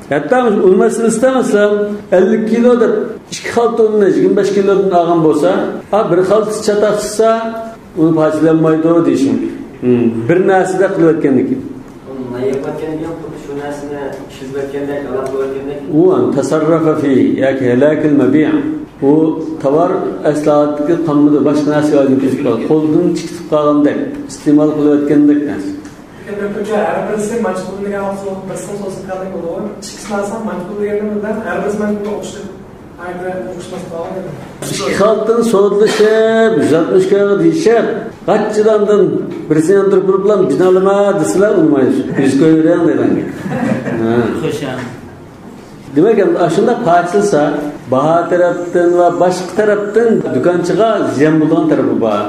Hatta olmasını istemesem 50 kilo da 2 xalta unni 25 kilodan olgan bo'lsa, bir xalta chataq chiqsa, uni parchalanmaydi deyish mumkin. Bir narsada qilayotgandan keyin. Shu narsani ishlatgandek, alaq qilayotgandek. U tasarrafa fi yoki halakil mabi'. U tovar aslidagi qolmadi, boshqa narsaga aylanib ketib qoldi. Qo'ldan chiqib qolgandek, iste'mol qilayotgandek narsa. Her birisi majbur degan birisini so'zib bo'ladi. Ikkisini alsam majbur degandan bilan har birisi majbur o'xshab ayni o'xshamas qolgan. Ikki xalqdan so'zlashib, 160 kilo deyishib, qanchadan birisini yandirib turib bilan binalama desalar olmaydi. Yuz ko'ygan degan. Xo'sham. Demak, shunda parchilsa, baho tarafdan va boshqa tarafdan do'konchiga ziyon bo'lgan tarafi bor.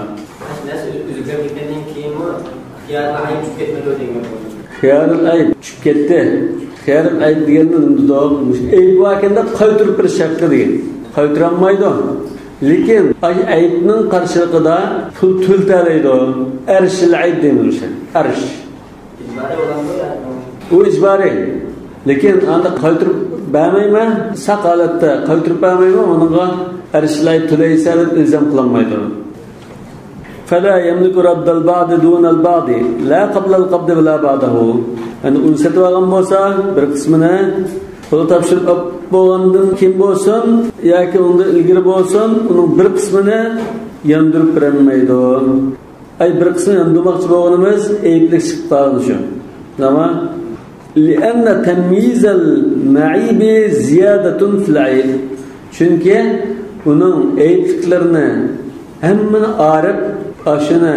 Xiyarul ayb tushib ketdi. Xiyarul ayb deganni nima deydi? Ayb bor ekanda qaytarib berish haqqi degan. Qaytarolmaydi. Lekin aybning qarshiligida pul to'ltalaydi. Arshil ayb deymiz o'sha. Arsh. U ijboriy. Lekin anda qaytarib bermayman, saq holatda qaytarib bermayman, unga arshil ayb to'laysa deb ilzam qilinmaydi. فلا يملك رد البعض دون البعض لا قبل القبض ولا بعده. Yani un satib olgan bo'lsa, bir qismini pul topshirib bo'lgandan keyin bo'lsin yoki undan ilgari bo'lsin, uning bir qismini yondirib berolmaydi. Ay bir qismini yondirmoqchi bo'lganimiz ayblik chiqib qoladi shu. Nima? لأن تمييز المعيب زيادة في العيب. Chunki uning aybliklarini hammani arib aşını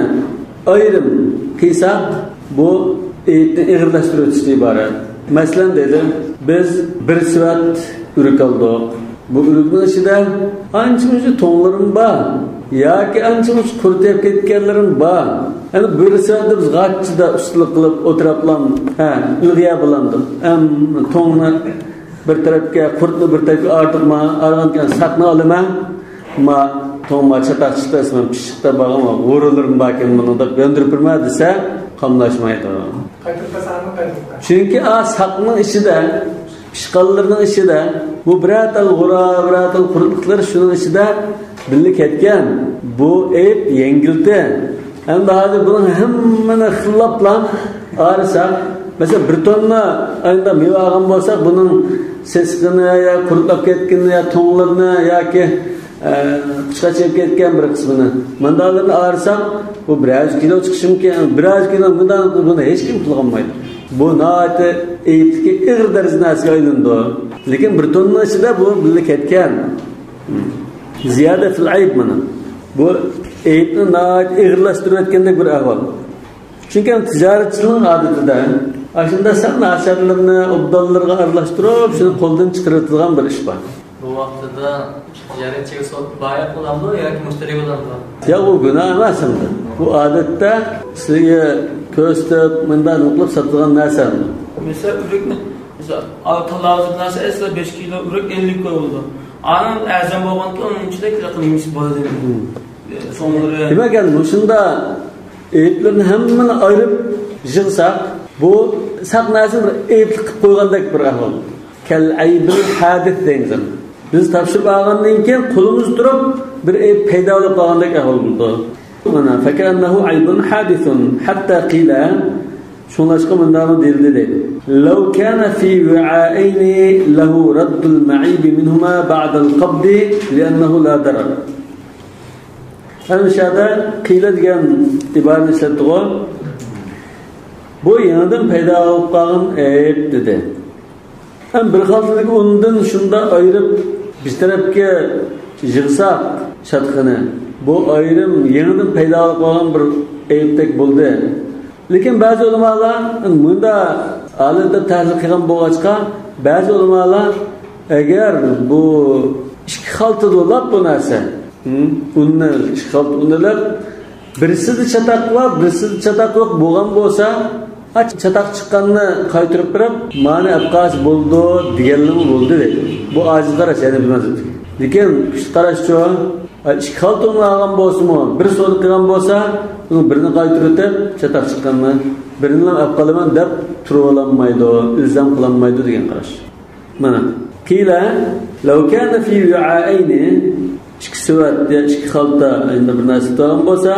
ayırım qilsa, bu eyibni ig'irlashtiruvchi iborat. Masalan dedim, biz bir soat uruk oldik. Bu urukning ichida ancha-muncha to'nglarim bor yoki ancha-muncha quritib ketganlarim bor. Yani bir soatda biz g'achchida ustalik qilib o'tiriblam, ilg'iya bilandim. To'ngni bir tarafga, qurtni bir tarafga ardiqma, arg'ankan saqni olaman. Ma to'ngma chataq chiqdi, men pishiqda bag'ama, g'o'rilarim barkan buni deb yondirib berma desa, qamlashmaydi. Chunki saqning ichida, pishqonlarning ichida bu birorta g'o'ra, birorta quruqliklar shuning ichida birga ketgan. Bu ayb yengildi. Endi hozir buning hammani xillablan arsak, masalan bir tonna ayında meva olgan bo'lsak, buning sesqini yo quruqlab ketganini yo to'nglarini yoki qishqacha ketgan bir qismini mandalarni ayirsak, bu biroz kilo chiqishi mumkin, biroz kilo bundan buni hech kim qilolmaydi. Bu nihoyatda aybliki ig'ir darajada narsaga aylandi. Lekin bir tonna ichida bu birga ketgan. Ziyoda fil ayb mana. Bu aybni nihoyat ig'irlashtirayotgandek bir ahvol. Chunki tijoratchining odatida shunda san narsalarni obdonlarga aralashtirib, shuni qo'ldan chiqaradigan bir ish bor. Bu vaqtida tijoratchiga boya qilamdi yoki mushtariga bo'lamdi? Ya u gunoh emas endi. Bu odatda sizga ko'rsatib, bundan qilib sotilgan narsa. Masalan, urukni, masalan, tanlovchi narsa esa 5 kilo uruk 50 qo'yildi. Anan azam bo'lgandan uning ichida kilo qilmish bo'ladi. So'ngra demak, endi shunda ayblarni hammani ayirib yig'sak, bu saq narsa bir aybli qilib qo'ygandek bir ahvol. Kal aybil hadis deymiz. Biz topshirib olgandan keyin qo'limiz turib bir ayb paydo bo'lib qolgandek ahvol bo'ldi. فكأنه عيب حادث حتى قيل شونلاشقا منداقمۇ دېيىلدى دەيدۇ. لو كان في وعاءين له رد المعيب منهما بعد القبض لأنه لا ضرر. ئەنە شۇ يەردە قىيلە دېگەن ئىبارىنى ئىشلەتتىغۇ. بۇ يېڭىدىن پەيدا بولۇپ قالغان ئەيىب دېدى. ھەم بىر خالتىدىكى ئۇندىن شۇنداق ئايرىپ بىر تەرەپكە يىغساق چاتىقىنى، بۇ ئايرىم يېڭىدىن پەيدا بولۇپ قالغان بىر ئەيىبتەك بولدى. لېكىن بەزى ئۆلىمالار بۇندا ھالەتتە تەھلىل قىلغان بولغاچقا، بەزى ئۆلىمالار ئەگەر بۇ ئىككى خالتىدا بۇ نەرسە، ئۇننى ئىككى خالتا ئۇن بىرسىدە چاتاق بار، بىرسىدە چاتاق يوق بولغان بولسا، چاتاق چىققاننى قايتۇرۇپ بېرىپ، مانا ئەپقاچ بولدى دېگەنلىمۇ بولدى دەيدۇ. بۇ ئاجىز قاراش، يەنى بىلمەس. لېكىن كۈچلۈك قاراشچۇ، ئىككى خالتا ئۇن ئالغان بولسىمۇ، بىر سودا قىلغان بولسا، ئۇنىڭ بىرىنى قايتۇرۇۋېتىپ، چاتاق چىققاننى بىرىنى ئەپ قالىمەن دەپ تۇرۇۋالالمايدۇ، ئىلزام قىلالمايدۇ دېگەن قاراش. مانا قىيلە لو كان في وعاءين ئىككى سۈۋەت يا ئىككى خالتا ئەندى بىر نەرسە تۇرغان بولسا،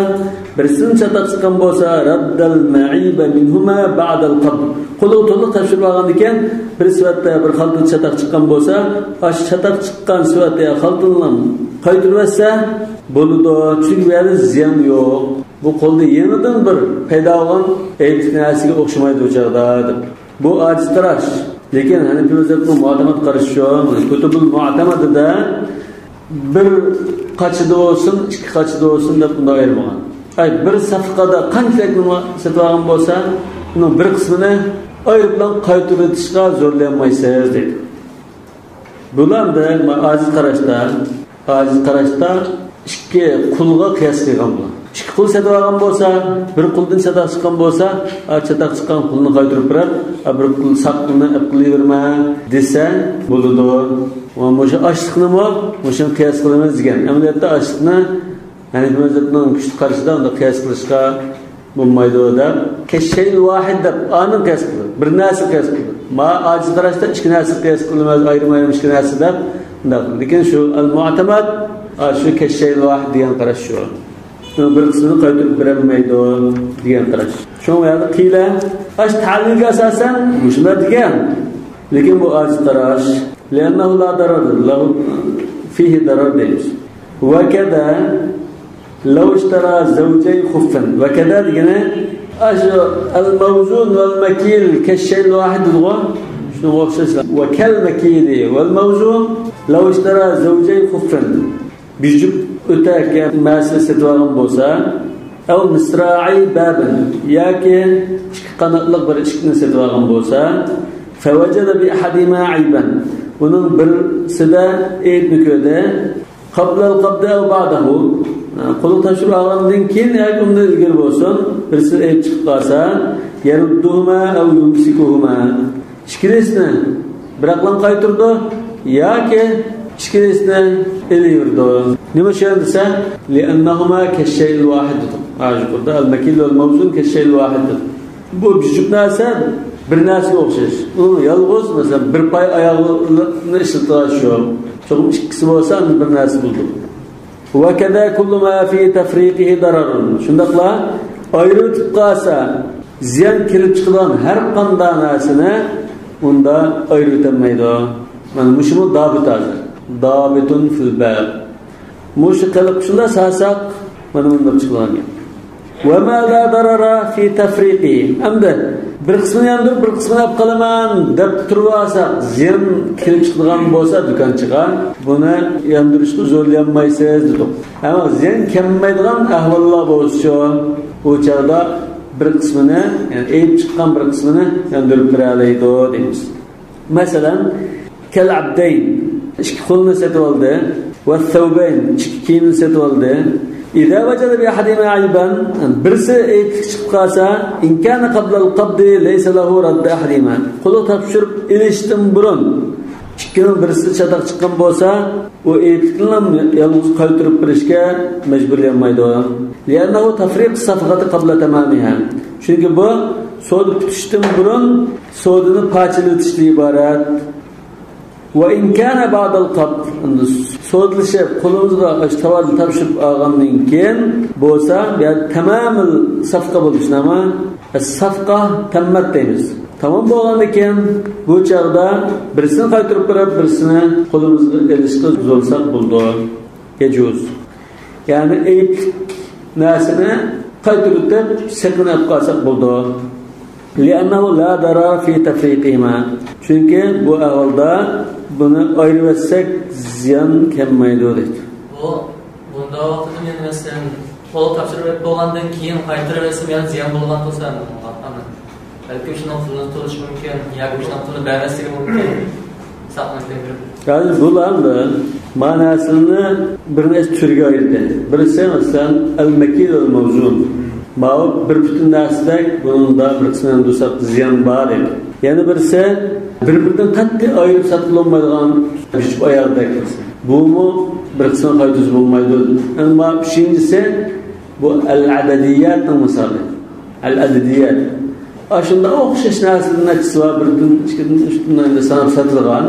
بىرسىنى چاتاق چىققان بولسا، رەددەل مەئىبە مىنھۇما بەئدەل قەبض. قولىغا تولۇق تاپشۇرۇپ ئالغاندىن كېيىن بىر سۈۋەتتە بىر خالتىدا چاتاق چىققان بولسا، ئاشۇ چاتاق چىققان سۈۋەت يا خالتىنى قايتۇرۇۋەتسە بولىدۇ، چۈنكى بۇ يەردە زىيان يوق. بۇ قولدا يېڭىدىن بىر پەيدا بولغان ئەيىبلىك نەرسىگە ئوخشىمايدۇ بۇ چاغدا دەپ. بۇ ئاجىز قاراش. لېكىن ھەنىپى مەزھەپنىڭ مۇئتەمەد قارىشى شۇ، كۇتۇبۇل مۇئتەمەدىدە بىر قاچىدا بولسۇن، ئىككى قاچىدا بولسۇن دەپ ئۇنداق ئايرىمىغان. ئاي بىر سەپقىدە قانچىلىك نېمە سېتىۋالغان بولسا، ئۇنىڭ بىر قىسمىنى ئايرىپلا قايتۇرۇۋېتىشقا زورلىيالمايسىز دەيدۇ. بۇلار ئاجىز قاراشتا، ئاجىز قاراشتا ئىككى قۇلغا قىياس قىلغان بۇلار. ئىككى قۇل سېتىۋالغان بولسا، بىر قۇلدىن چاتاق چىققان بولسا، چاتاق چىققان قۇلنى قايتۇرۇپ بېرىپ، بىر قۇل ساق قۇلنى ئەپ قىلىۋەرمە دېسە بولىدۇ. مۇشۇ ئاشلىقنىمۇ مۇشۇنى قىياس قىلىمىز دېگەن. ئەمەلىيەتتە ئاشلىقنى ھەنىپى مەزھەپنىڭ كۈچلۈك قارىشىدا ئۇنداق قىياس قىلىشقا بولمايدۇ دەپ، كەششەيل ۋاھىد دەپ ئانىن قىياس قىلدى. بىر نەرسە قىياس قىلدى. ما ئاجىز قاراشتا ئىككى نەرسە قىياس قىلىمىز، ئايرىم-ئايرىم ئىككى نەرسە دەپ ئۇنداق قىلدى. لېكىن شۇ ئەل-مۇئتەمەد شۇ كەششەيل ۋاھىد دېگەن قاراش شۇ. بىر قىسمىنى قايتۇرۇپ بېرەلمەيدۇ دېگەن قاراش. شۇڭا يەنە قىيلە ئاش تەلىلگە ئاساسەن مۇشۇنداق دېگەن. لېكىن بۇ ئاجىز قاراش. لأنه لا ضرر له فيه ضرر دەيمىز. وكذا لو اشترى زوجي خفا. وكذا دېگىنى ئاشۇ الموزون والمكيل كالشيء الواحد دېدىغۇ. شۇنىڭغا ئوخشاش. وكالمكيل والموزون لو اشترى زوجي خفا. بىر جۈپ ئۆتەك مەسىلە سېتىۋالغان بولسا، ئەو مىسراعى بابن ياكى ئىككى قاناتلىق بىر ئىشىكنى سېتىۋالغان بولسا، فوجد بأحدهما عيبا. ئۇنىڭ بىرسىدە ئەيىبنى كۆردى. قبل القبض أو بعده. قولىغا تاپشۇرۇپ ئالغاندىن كېيىن ياكى ئۇندىن ئىلگىرى بولسۇن، بىرسى ئەيىب چىقىپ قالسا، يەرۇددۇھۇما ئەو يۇمسىكۇھۇما. ئىككىلىسىنى بىراقلا قايتۇرىدۇ ياكى ئىككىلىسىنى ئېلىۋېرىدۇ. نېمە ئۈچۈن دېسە، لأنهما كالشيء الواحد دېدى. يۇقىرىدا المكيل والموزون كالشيء الواحد دېدى. بۇ بىر جۈپ نەرسە بىر نەرسىگە ئوخشاش. ئۇنىڭ يالغۇز مەسىلەن بىر پاي ئاياغنى ئىشلىتىدىغان شۇ. چوقۇم ئىككىسى بولسا بىر نەرسە بولىدۇ. وكذا كل ما في تفريقه ضرر. شۇنداقلا ئايرىۋېتىپ قالسا زىيان كېلىپ چىقىدىغان ھەر قانداق نەرسىنى ئۇندا ئايرىۋېتەلمەيدۇ. مانا مۇشۇمۇ دابىت ھازىر. دابىتун فىل باب. مۇشۇ قىلىپ شۇنداق سالساق مانا بۇنداق چىقىدىغان گەپ. وما لا ضرر في تفريقه. ئەمدى بىر قىسمىنى ياندۇرۇپ بىر قىسمىنى ئېلىپ قالىمەن دەپ تۇرۇۋالساق زىيان كېلىپ چىقىدىغان بولسا دۇكانچىغا بۇنى ياندۇرۇشقا زورلىيالمايسىز دېدۇق. ئەمما زىيان كەلمەيدىغان ئەھۋاللار بولسىچۇ، ئۇ چاغدا بىر قىسمىنى، يەنى ئەيىب چىققان بىر قىسمىنى ياندۇرۇپ بېرەلەيدۇ دەيمىز. مەسىلەن، كەل ئابدەين ئىككى قولنى سېتىۋالدى، ۋە سەۋبەين ئىككى كىيىمنى سېتىۋالدى. إذا وجد بأحدهما عيبا برسي ئەيىبلىك چىقىپ قالسا، إن كان قبل القبض ليس له رد أحدهما. قولىغا تاپشۇرۇپ ئېلىشتىن بۇرۇن ئىككىنىڭ بىرسى چاتاق چىققان بولسا، ئۇ ئەيىبلىكنى يالغۇز قايتۇرۇپ بېرىشكە مەجبۇرلانمايدۇ. لأنه تفريق الصفقة قبل تمامها. چۈنكى بۇ سودا پۈتۈشتىن بۇرۇن سودىنى پارچىلىتىشتىن ئىبارەت. وإن كان بعد القبض، Sodalashib qo'limizga tovarni topshirib olgandan keyin bo'lsa, bu tamamil safqa bo'ldi, shunami? Safqa tammat deymiz. Tamam bo'lgandan keyin bu chog'da birisini qaytarib berib, birisini qo'limizga ilishga zo'rsak bo'ldi. Yecuz. Ya'ni ayb narsani qaytarib sekin olib qolsak bo'ldi. لأنه لا ضرر في تفريقهما. Çünkü bu ahvolda bunu ayırırsak ziyan kelmaydi deydi. Bu bunda vaqtida men masalan qo'l topshirib bo'lgandan keyin qaytarib bersam yana ziyan bo'lgan bo'lsa, balki shundan pulni to'lishi mumkin, yoki shundan pulni bermasligi mumkin. Saqlab berib. Yani bularni manasını bir necha turga ayirdi. Birisi masalan al-makil al-mavzun. Ma'lum bir bütün narsadak bunun da bir qismini dursak ziyan bor edi. Yani birisi bir-biridan qat'iy ayirib sotilmaydigan bichib ayardak. Bumu bir qismi qaytib bo'lmaydi. Ammo uchinchisi bu al-adadiyatning misoli. Al-adadiyat. Shunda o'xshash narsaning nachisi bor, birdan, ikkidan, uchdan sanab sotilgan.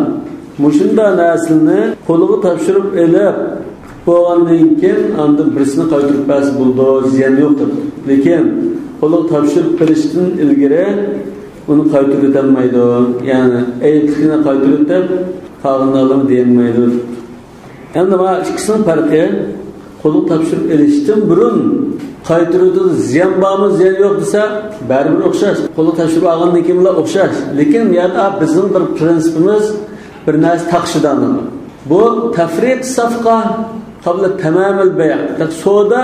Mushunda narsani qo'liga topshirib elib bo'lgandan keyin anda birisini qaytarib bersa bo'ldi, ziyan yo'q deb. Lekin qo'liga topshirib berishdan ilgari uni qaytarib o'tolmaydi. Ya'ni aytligini qaytarib deb qolganini olaman deyolmaydi. Endi mana ikkisining farqi qo'liga topshirib elishdan burun qaytaruvda ziyan bormi, ziyan yo'q desa baribir o'xshash. Qo'liga topshirib olgandan keyin ular o'xshash. Lekin bu yerda bizning bir prinsipimiz bir narsa taqshidan. Bu tafriq safqa qabla tamamil bay'. Savdo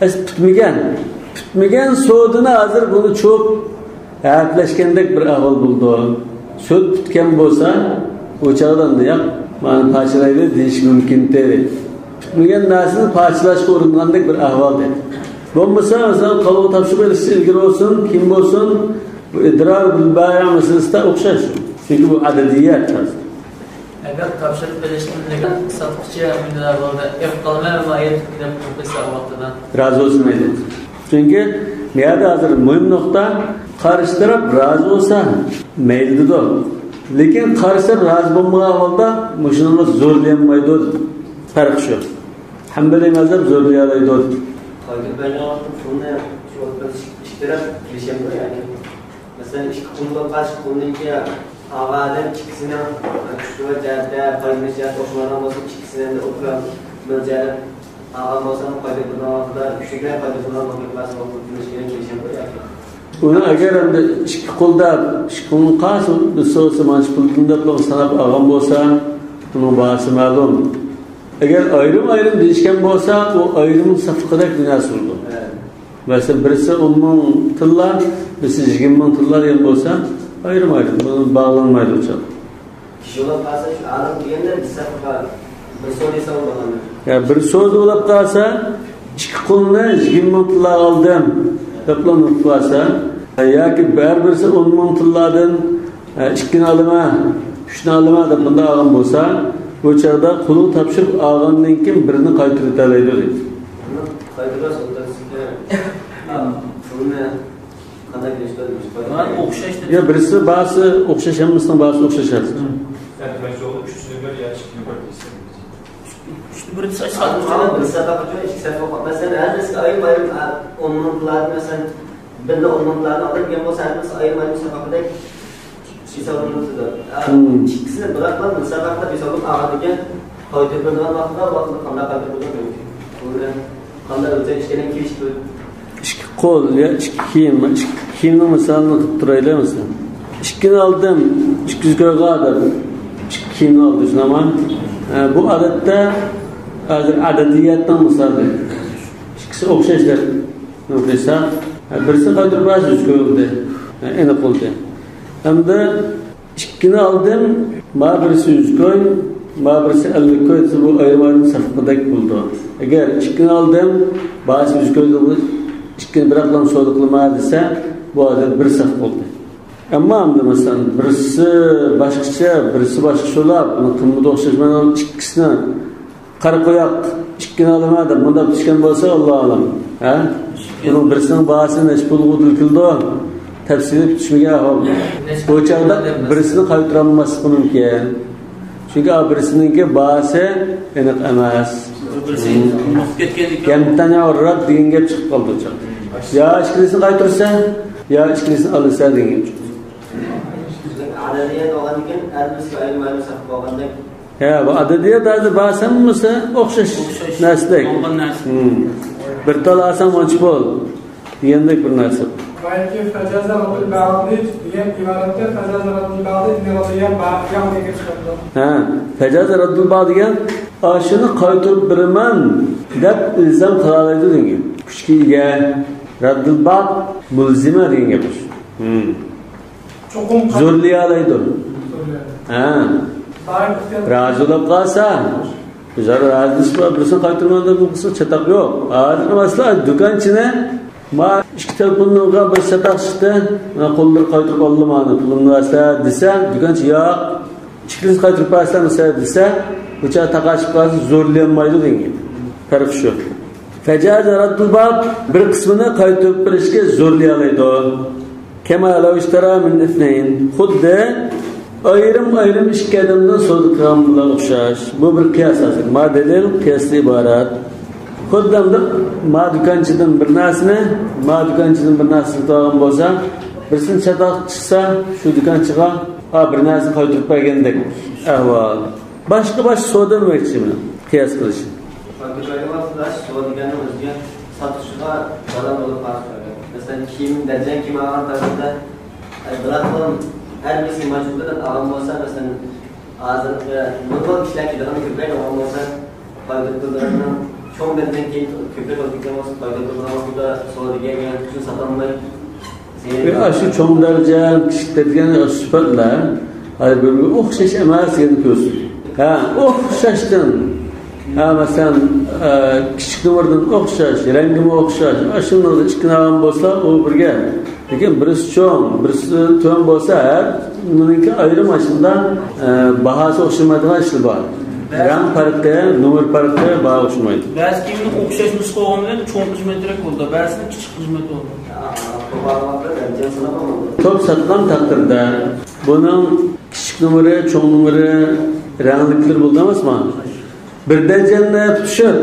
bitmagan. Bitmagan savdoni hozir buni cho'p harflashgandek bir ahvol bo'ldi. So'z bitgan bo'lsa, o chog'dan yo'q, mana parchalaydi deyish mumkin dedi. Bitmagan narsani parchalashga uringandek bir ahvol dedi. Bo'lmasa, masalan, qo'lga topshirib berish ilgari bo'lsin, kim bo'lsin, bu idrar bil bay' masalasida o'xshash. Chunki bu adadiyat hozir. Agar topshirib berishdan lekin sotuvchi bunday bo'ldi, ef qolmay va aytib deb qo'ysa vaqtida rozi bo'lsin deydi. Chunki bu yerda hozir muhim nuqta qarshi taraf rozi bo'lsa mayli dedi. Lekin qarshi taraf rozi bo'lmagan holda mushuni zo'rlayolmaydi. Farq shu. Hanbaliy mazhab zo'rlay oladi. Qaytib bergan vaqtda pulni shu ikki taraf kelishadi, ya'ni masalan ikki qo'ldan qarshi qo'lniki ağadan ikkisini kuchli jihatda, foydali jihat o'xshamagan bo'lsa, ikkisini o'tirib bir jihat ağam bo'lsa ham foyda qilgan vaqtida kuchlilar foyda qilgan vaqtida yoki. Uni agar endi ikki qo'lda ikki qo'lni qaysi bo'lsa, mana shu pulni deb sanab olgan bo'lsa, uning bahasi ma'lum. Agar ayrim-ayrim deyishgan bo'lsa, u ayrim safqadek narsa bo'ldi. Masalan, birisi 10 ming tilla, birisi 20 ming tilla degan bo'lsa, ayrim-ayrim, bunu bağlanmaydı uçak. Kişi olup kalsa, şu adam degende bir safqa, bir so'z esa bo'ladi. Ya bir so'z bo'lib qolsa, ikki qo'lni 20 ming tilla oldim deb qolsa, yoki bir birisi 10 ming tilladan ikkini olaman, uchni olaman deb bunda olgan bo'lsa, bu chog'da qo'lini topshirib olgandan keyin birini qaytarib oladi deydi. Pulni qanday o'xshash. Ya birisi ba'zi o'xshash, hammasining ba'zi o'xshash. Bir safa ikki safa masalan har birisi ayrim-ayrim 10 minglarni masalan birni 10 minglarni olgan bo'lsa, har birisi ayrim-ayrim safaqadek hisoblanadi. Ikkisini biroqla bir safaqada hisoblab oladigan qaytib bergan vaqtda vaqtni qanday qaytarib mumkin. Buni qanday o'lchashgan kelishdi. Ikki qo'l ya ikki kiyim, ikki kiyimning misolini qilib turaylik masalan. Ikkini oldim, 200 ko'yga deb ikki kiyimni oldi, shunami? Bu odatda hozir adadiyatning misoli. Ikkisi o'xshash deb desa, birisi qaytarib bersa 100 ko'yildi, aniq bo'ldi. Hamda ikkini oldim, ma birisi 100 ko'y, ma birisi 50 ko'y desa bu ayrim-ayrim safqadek bo'ldi. Agar ikkini oldim, ba'zi 100 ko'y ikkini biroqlam savdo qilma desa, bu odat bir saf bo'ldi. Ammo endi masalan birisi boshqacha, birisi boshqacha bo'lib, uni qilmadi o'xshash, mana ikkisini qara qo'yoq ikkini olaman deb bundab tushgan bo'lsa, Allohu alam. Ha? Bunun birisining bahasini necha pulga udilkildi, tafsili tushmagan ahvol. Bu chog'da birisini qaytarolmasligi mumkin. Chunki birisininki bahası aniq emas. Yemtani'ur rad degan gap chiqib qoldi o chaqda. Ya ikkilisini qaytarsa, ya ikkilisini olsa degan gap chiqdi. Adadiyat olgandan har birisi ayrim-ayrim sotib olgandek. Ha, bu adadiyat hozir bahası hammasi o'xshash narsadek. Bir tal alsam oncha bo'l degandek bir narsa. Balki fajaza raddul ba'di degan iboratda fajaza raddul ba'di degan degan chiqadi. Ha, fajaza raddul ba'di degan shuni qaytarib beraman deb ilzam qila oladi degan. Kuchga ega raddul ba'd mulzima degan gap. Cho'qim zo'rlay oladi. Ha. Rozi bo'lib qolsa, bizlar rozilashib birisini qaytarman deb bu chatoq yo'q. Hozir masalan do'konchini ma ikki telefonga bir chatoq chiqdi, mana qo'llar qaytarib oldim ani pulimni bersa desa, do'konchi yo'q, ikkilisini qaytarib bersan desa, bu chaq taqashib qolsa zo'rlanmaydi degan. Farq shu. Fajaza raddul ba'd bir qismini qaytarib berishga zo'rlay oladi. Kema law ishtara min ithnayn. Xuddi ayrim-ayrim ikki odamdan savdo qilgan bilan o'xshash. Bu bir qiyos hozir. Ma delil qiyosli iborat. Xuddi ma do'konchidan bir narsani, ma do'konchidan bir narsani sotib olgan bo'lsa, birisini chatoq chiqsa, shu do'konchiga bir narsani qaytarib bergandek ahvol. Boshqa boshqa savdo demoqchiman, qiyos qilish. Savdo degani o'ziga sotuvchiga zarar bo'lib qoladi. Masalan, kiyim darjan kiyim olgan taqdirda, biroq har birisi majburdan olgan bo'lsa, masalan, hozirgi normal kishilar keladigan ko'proq olgan bo'lsa, foyda qiladigan cho'ng darjan kiyim ko'proq olgan bo'lsa, foyda qiladigan vaqtida savdoga kelgan uchun sotolmay. Shu cho'ng darjan, kichik darjan sifatlar har bir o'xshash emas degan ko'z. Ha, o'xshashdan ha, masalan, kichik numardan o'xshash, rangimi o'xshash, shunday ikki olgan bo'lsa, u birga. Lekin birisi cho'ng, birisi tuvan bo'lsa, buningki ayrim shunda bahasi o'xshamaydigan ishlar bor. Rang farqi, nomer farqi baho o'xshamaydi. Ba'zi kiyimni o'xshash nusxa olgan bilan cho'ng xizmatroq bo'ldi, ba'zisini kichik xizmat bo'ldi. To'p sotgan taqdirda buning kichik nomeri, cho'ng nomeri, rangliklar bo'ldi emasmi? Bir darajani tutishib,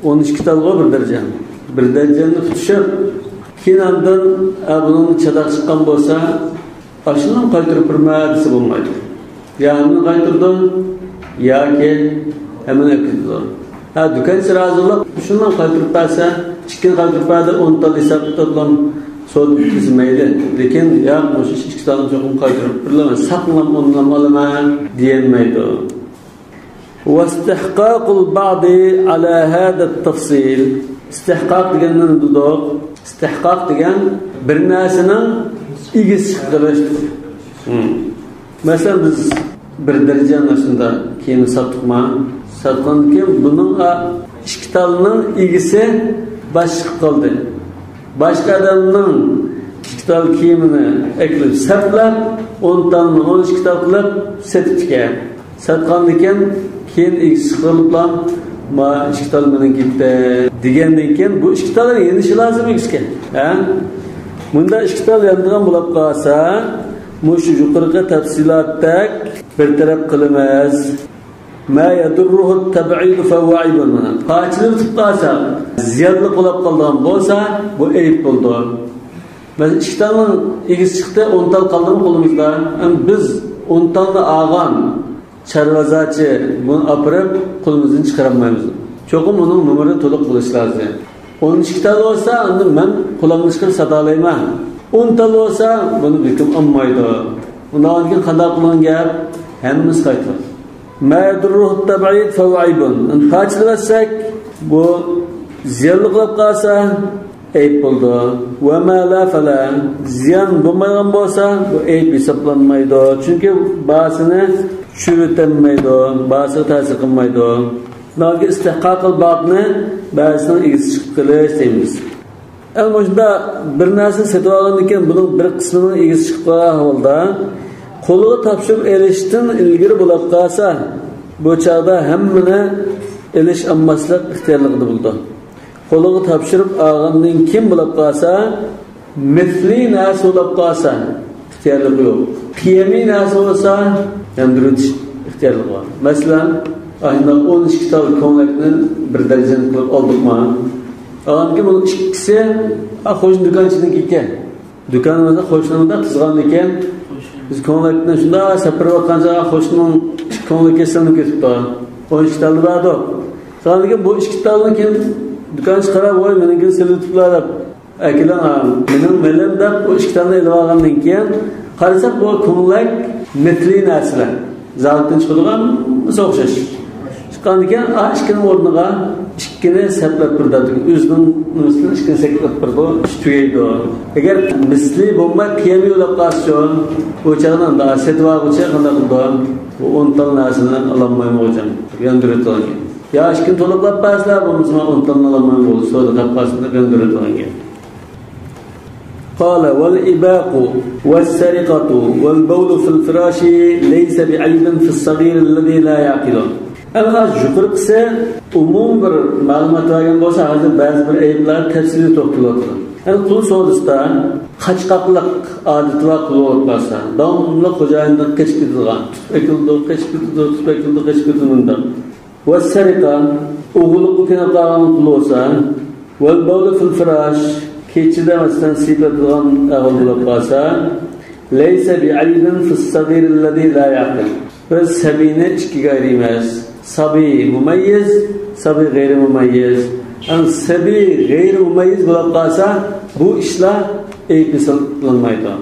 12 talg'a bir daraja. Bir darajani tutishib, keyin andan buning chatoq chiqqan bo'lsa, shuni qaytarib berma desa bo'lmaydi. Ya uni qaytardi, yoki hamini ketdi. Ha, do'konchi rozi bo'lib, shundan qaytarib bersa, ikkini qaytarib berdi, 10 tal hisob kitobdan savdo bitkazmaydi. Lekin yo'q, o'sha ikki talni cho'qim qaytarib berilaman, saqlab o'ndan olaman deyolmaydi. واستحقاق البعض على هذا التفصيل. استحقاق deganni dedik. Istihqoq degan bir narsaning egasi qilish. Masalan, biz bir darajani shunda kiyim sotdiqmi? Sotgandan keyin buning ikki talning egasi boshqa qoldi. Boshqa odamning ikki tal kiyimini eklib saplab, 10 talni 12 tal qilib sotib ekan. Sotgandan keyin egasi qiliblar, ma ikki tal mening ketdi degandan keyin bu ikki tal yenishi lozim egasiga. Ha? Bunda ikki tal yandigan bo'lib qolsa, mushu yuqorqi tafsilotdak bir taraf qilamiz. Ma yadurruhu at-tab'id fa huwa aybun. Parchalanib tutib qolsa, ziyonli bo'lib qolgan bo'lsa, bu ayb bo'ldi. Masalan, ikki talning egasi chiqdi, 10 tal qoldimi qo'limizda? Biz 10 talni olgan chorvazachi buni opirib qo'limizdan chiqarolmaymiz. Cho'qim uning nomeri to'liq bo'lishi lozim. 12 tal bo'lsa, endi men qo'limni chiqarib sota olmayman. 10 tal bo'lsa, buni bekim olmaydi. Undan keyin qanday qilgan gap? Hammasi qaytadi. Ma yadurruhu at-tab'id fa huwa aybun. Parchalasak, bu ziyonli qilib qolsa, ayb bo'ldi. Va ma la fala, ziyon bo'lmagan bo'lsa, bu ayb hisoblanmaydi. Chunki bahasini tushirib bahasiga ta'sir qilmaydi. Balki istihqoqil ba'dni ba'zisining egasi chiqib qilish deymiz. Endi shunda bir narsani sotib olgandan keyin buning bir qismining egasi chiqib qolgan holda qo'liga topshirib elishdan ilgari bo'lib qolsa, bu chaqda hammani elish olmaslik ixtiyorligida bo'ldi. Qo'liga topshirib olgandan keyin bo'lib qolsa, misli narsa bo'lib qolsa, ixtiyorligi yo'q. Qiyamiy narsa bo'lsa, yandiritish ixtiyorligi bor. Masalan, ayni 12 tal ko'nglakni bir darajani qilib oldikmi? Alganki bunun ikkisi qo'shni do'konchining ekan. Do'konimizda qo'shnimizda tizgan ekan. Biz ko'nglakni shunda sapirayotgancha qo'shnining ko'nglaki sinib ketibdi. 12 talni berdi. Sondan bu 2 talni keyin do'konchi qarab, voy meniki silitiblar deb akilan mening milim deb bu 2 talni ilib olgandan keyin qarasak bu ko'nglak metli narsalar. Zavoddan chiqadigan o'xshash. Chiqqandan keyin ikkining o'rniga ikkini saplab turdi. O'zining mislini ikkini saplab turdi, ish tugaydi. Agar misli bo'lmay qiyam yo'lab qolsa, u chaqdan da setib olguncha qanday qildi? Bu 10 tal narsani ololmayman hocam. Yondirib. Ya ikkini to'liqlab bersalar, bo'lmasa 10 talni ololmayman bo'ldi. So'da topqasini yondirib. قال والإباق والسرقة والبول في الفراش ليس بعيب في الصغير الذي لا يعقل. Endi yuqorqisi umum bir ma'lumot bergan bo'lsa, hozir ba'zi bir ayblar tafsiliy to'xtaladi. Endi qul savdosida qochqoqlik odati va qul bo'lib qolsa, davomli xo'jayindan qochib ketadigan, tutib akildi, qochib ketdi, tutib akildi, qochib ketdi bundan. Va sariqa o'g'liqqa kelib qolgan qul bo'lsa, val bawlu fil firash kechida masalan siypatadigan ahvol bo'lib qolsa, laysa bi'aybin fis-sag'ir allazi la ya'qil. Biz sabiyni ikkiga ayiramiz. Sabiy mumayyiz, sabiy g'ayri mumayyiz. An sabiy g'ayri mumayyiz bo'lib qolsa, bu ishlar ayb hisoblanmaydi.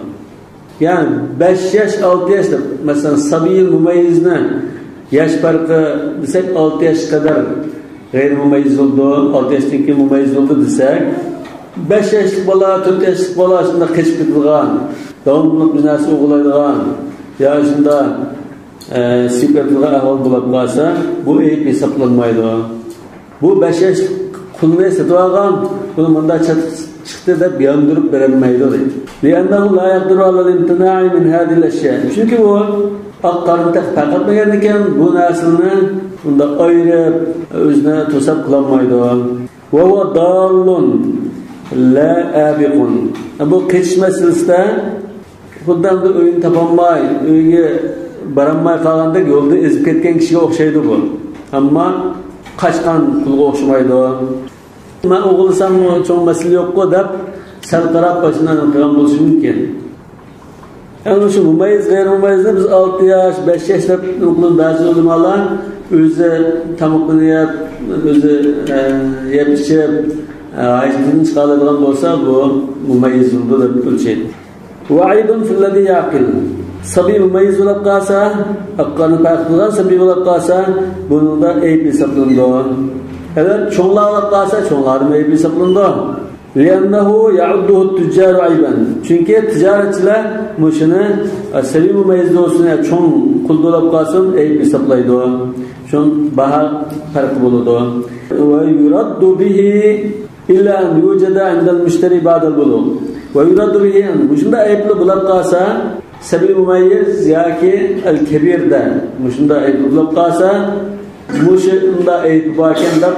Ya'ni 5 yosh, 6 yosh deb, masalan, sabiy mumayyizni yosh farqi desak 6 yosh qadar g'ayri mumayyiz bo'ldi, 6 yoshdan keyin mumayyiz bo'ldi desak, 5 yoshlik bola, 4 yoshlik bola shunda qochib ketadigan, davomli bir narsa o'g'laydigan, yo shunda siypatadigan ahvol bo'lib qolsa, bu ayb hisoblanmaydi. Bu 5 yoshlik qulni sotib olgan, buni bunda chiqdi deb yondirib berolmaydi deydi. Li'annahu la yaqdiru ala al-imtina'i min hadhihi al-ashya. Chunki bu oq qorin faqatmagan ekan, bu narsani unda ayirib o'zini to'sab qilolmaydi. Va huwa dallun la abiqun. Bu qochish masalasida xuddi uyini topolmay, uyiga borolmay qolgandek yo'lda ezib ketgan kishiga o'xshaydi bu. Ammo qochgan qulga o'xshamaydi. Men o'g'ilsam cho'ng masala yo'q-ku deb sal qarab boshidan qilgan bo'lishi mumkin. Endi shu mumayyiz, g'ayri mumayyizni biz 6 yosh, 5 yosh deb qilib ba'zi ulamolar o'zi tomoqini yeb, o'zi yeb ichib, hajdan chiqaradigan bo'lsa, bu mumayyiz bo'ldi deb o'lchaydi. Va aybun fillazi yaqil. Sabiy mumayyiz bo'lib qolsa, haqqini farq qilgan sabiy bo'lib qolsa, bunda ayb hisoblanadi. Agar cho'nglar bo'lib qolsa, cho'nglarning aybi hisoblanadi. Li'annahu ya'udduhu at-tujjaru ayban. Chunki tijoratchilar mushuni sabiy mumayyiz bo'lsin, cho'ng qul bo'lib qolsin, ayb hisoblaydi. Shun baho farqi bo'ladi. Va yuraddu bihi illa an yujada 'inda al-mushtari ba'da al-bulugh. Va yuraddu bihi mushunda aybli bo'lib qolsa, sabiy mumayyiz yoki al-kabirda mushunda aybli bo'lib qolsa, mushunda ayb bor ekan deb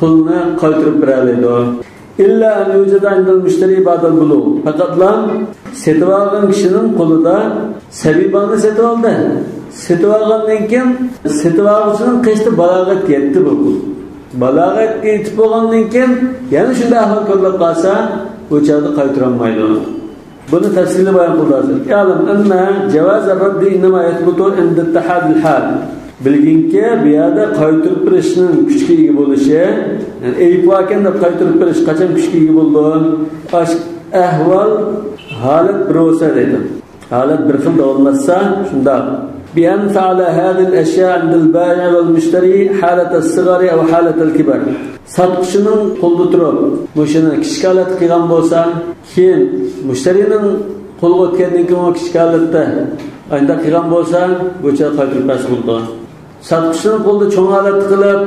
qulni qaytarib beradi. Illa an yujada 'inda al-mushtari ba'da al-bulugh. Faqatla setib olgan kishining qo'lida sabiy bolani setib oldi. Setib olgandan keyin setib oluvchining qishda balog'atga yetdi bu qul. Balog'atga yetib bo'lgandan keyin yana shunday ahvol ko'rilib qolsa, u chaqda qaytarolmaydi. Buni tafsili bayon qildi hozir. Ya'lam anna jawaz ar-radd innama yathbutu inda ittihad al-hal. Bilginki, bu yerda qaytarib berishning kuchga ega bo'lishi, ya'ni ayb bor ekan deb qaytarib berish qachon kuchga ega bo'ldi? Ahvol holat bir bo'lsa deydi. Holat bir xil davomlashsa shundoq. بأن فعل هذه الأشياء عند البائع والمشتري حالة الصغر أو حالة الكبر. Satqıçının qo'lda turib, mushuni kichik holatda qilgan bo'lsa, keyin mushtarining qo'lga o'tgandan keyin u kichik holatda endi qilgan bo'lsa, bu chaq qaytarib bersa bo'ldi. Satqıçının qo'lda cho'ng holatda qilib,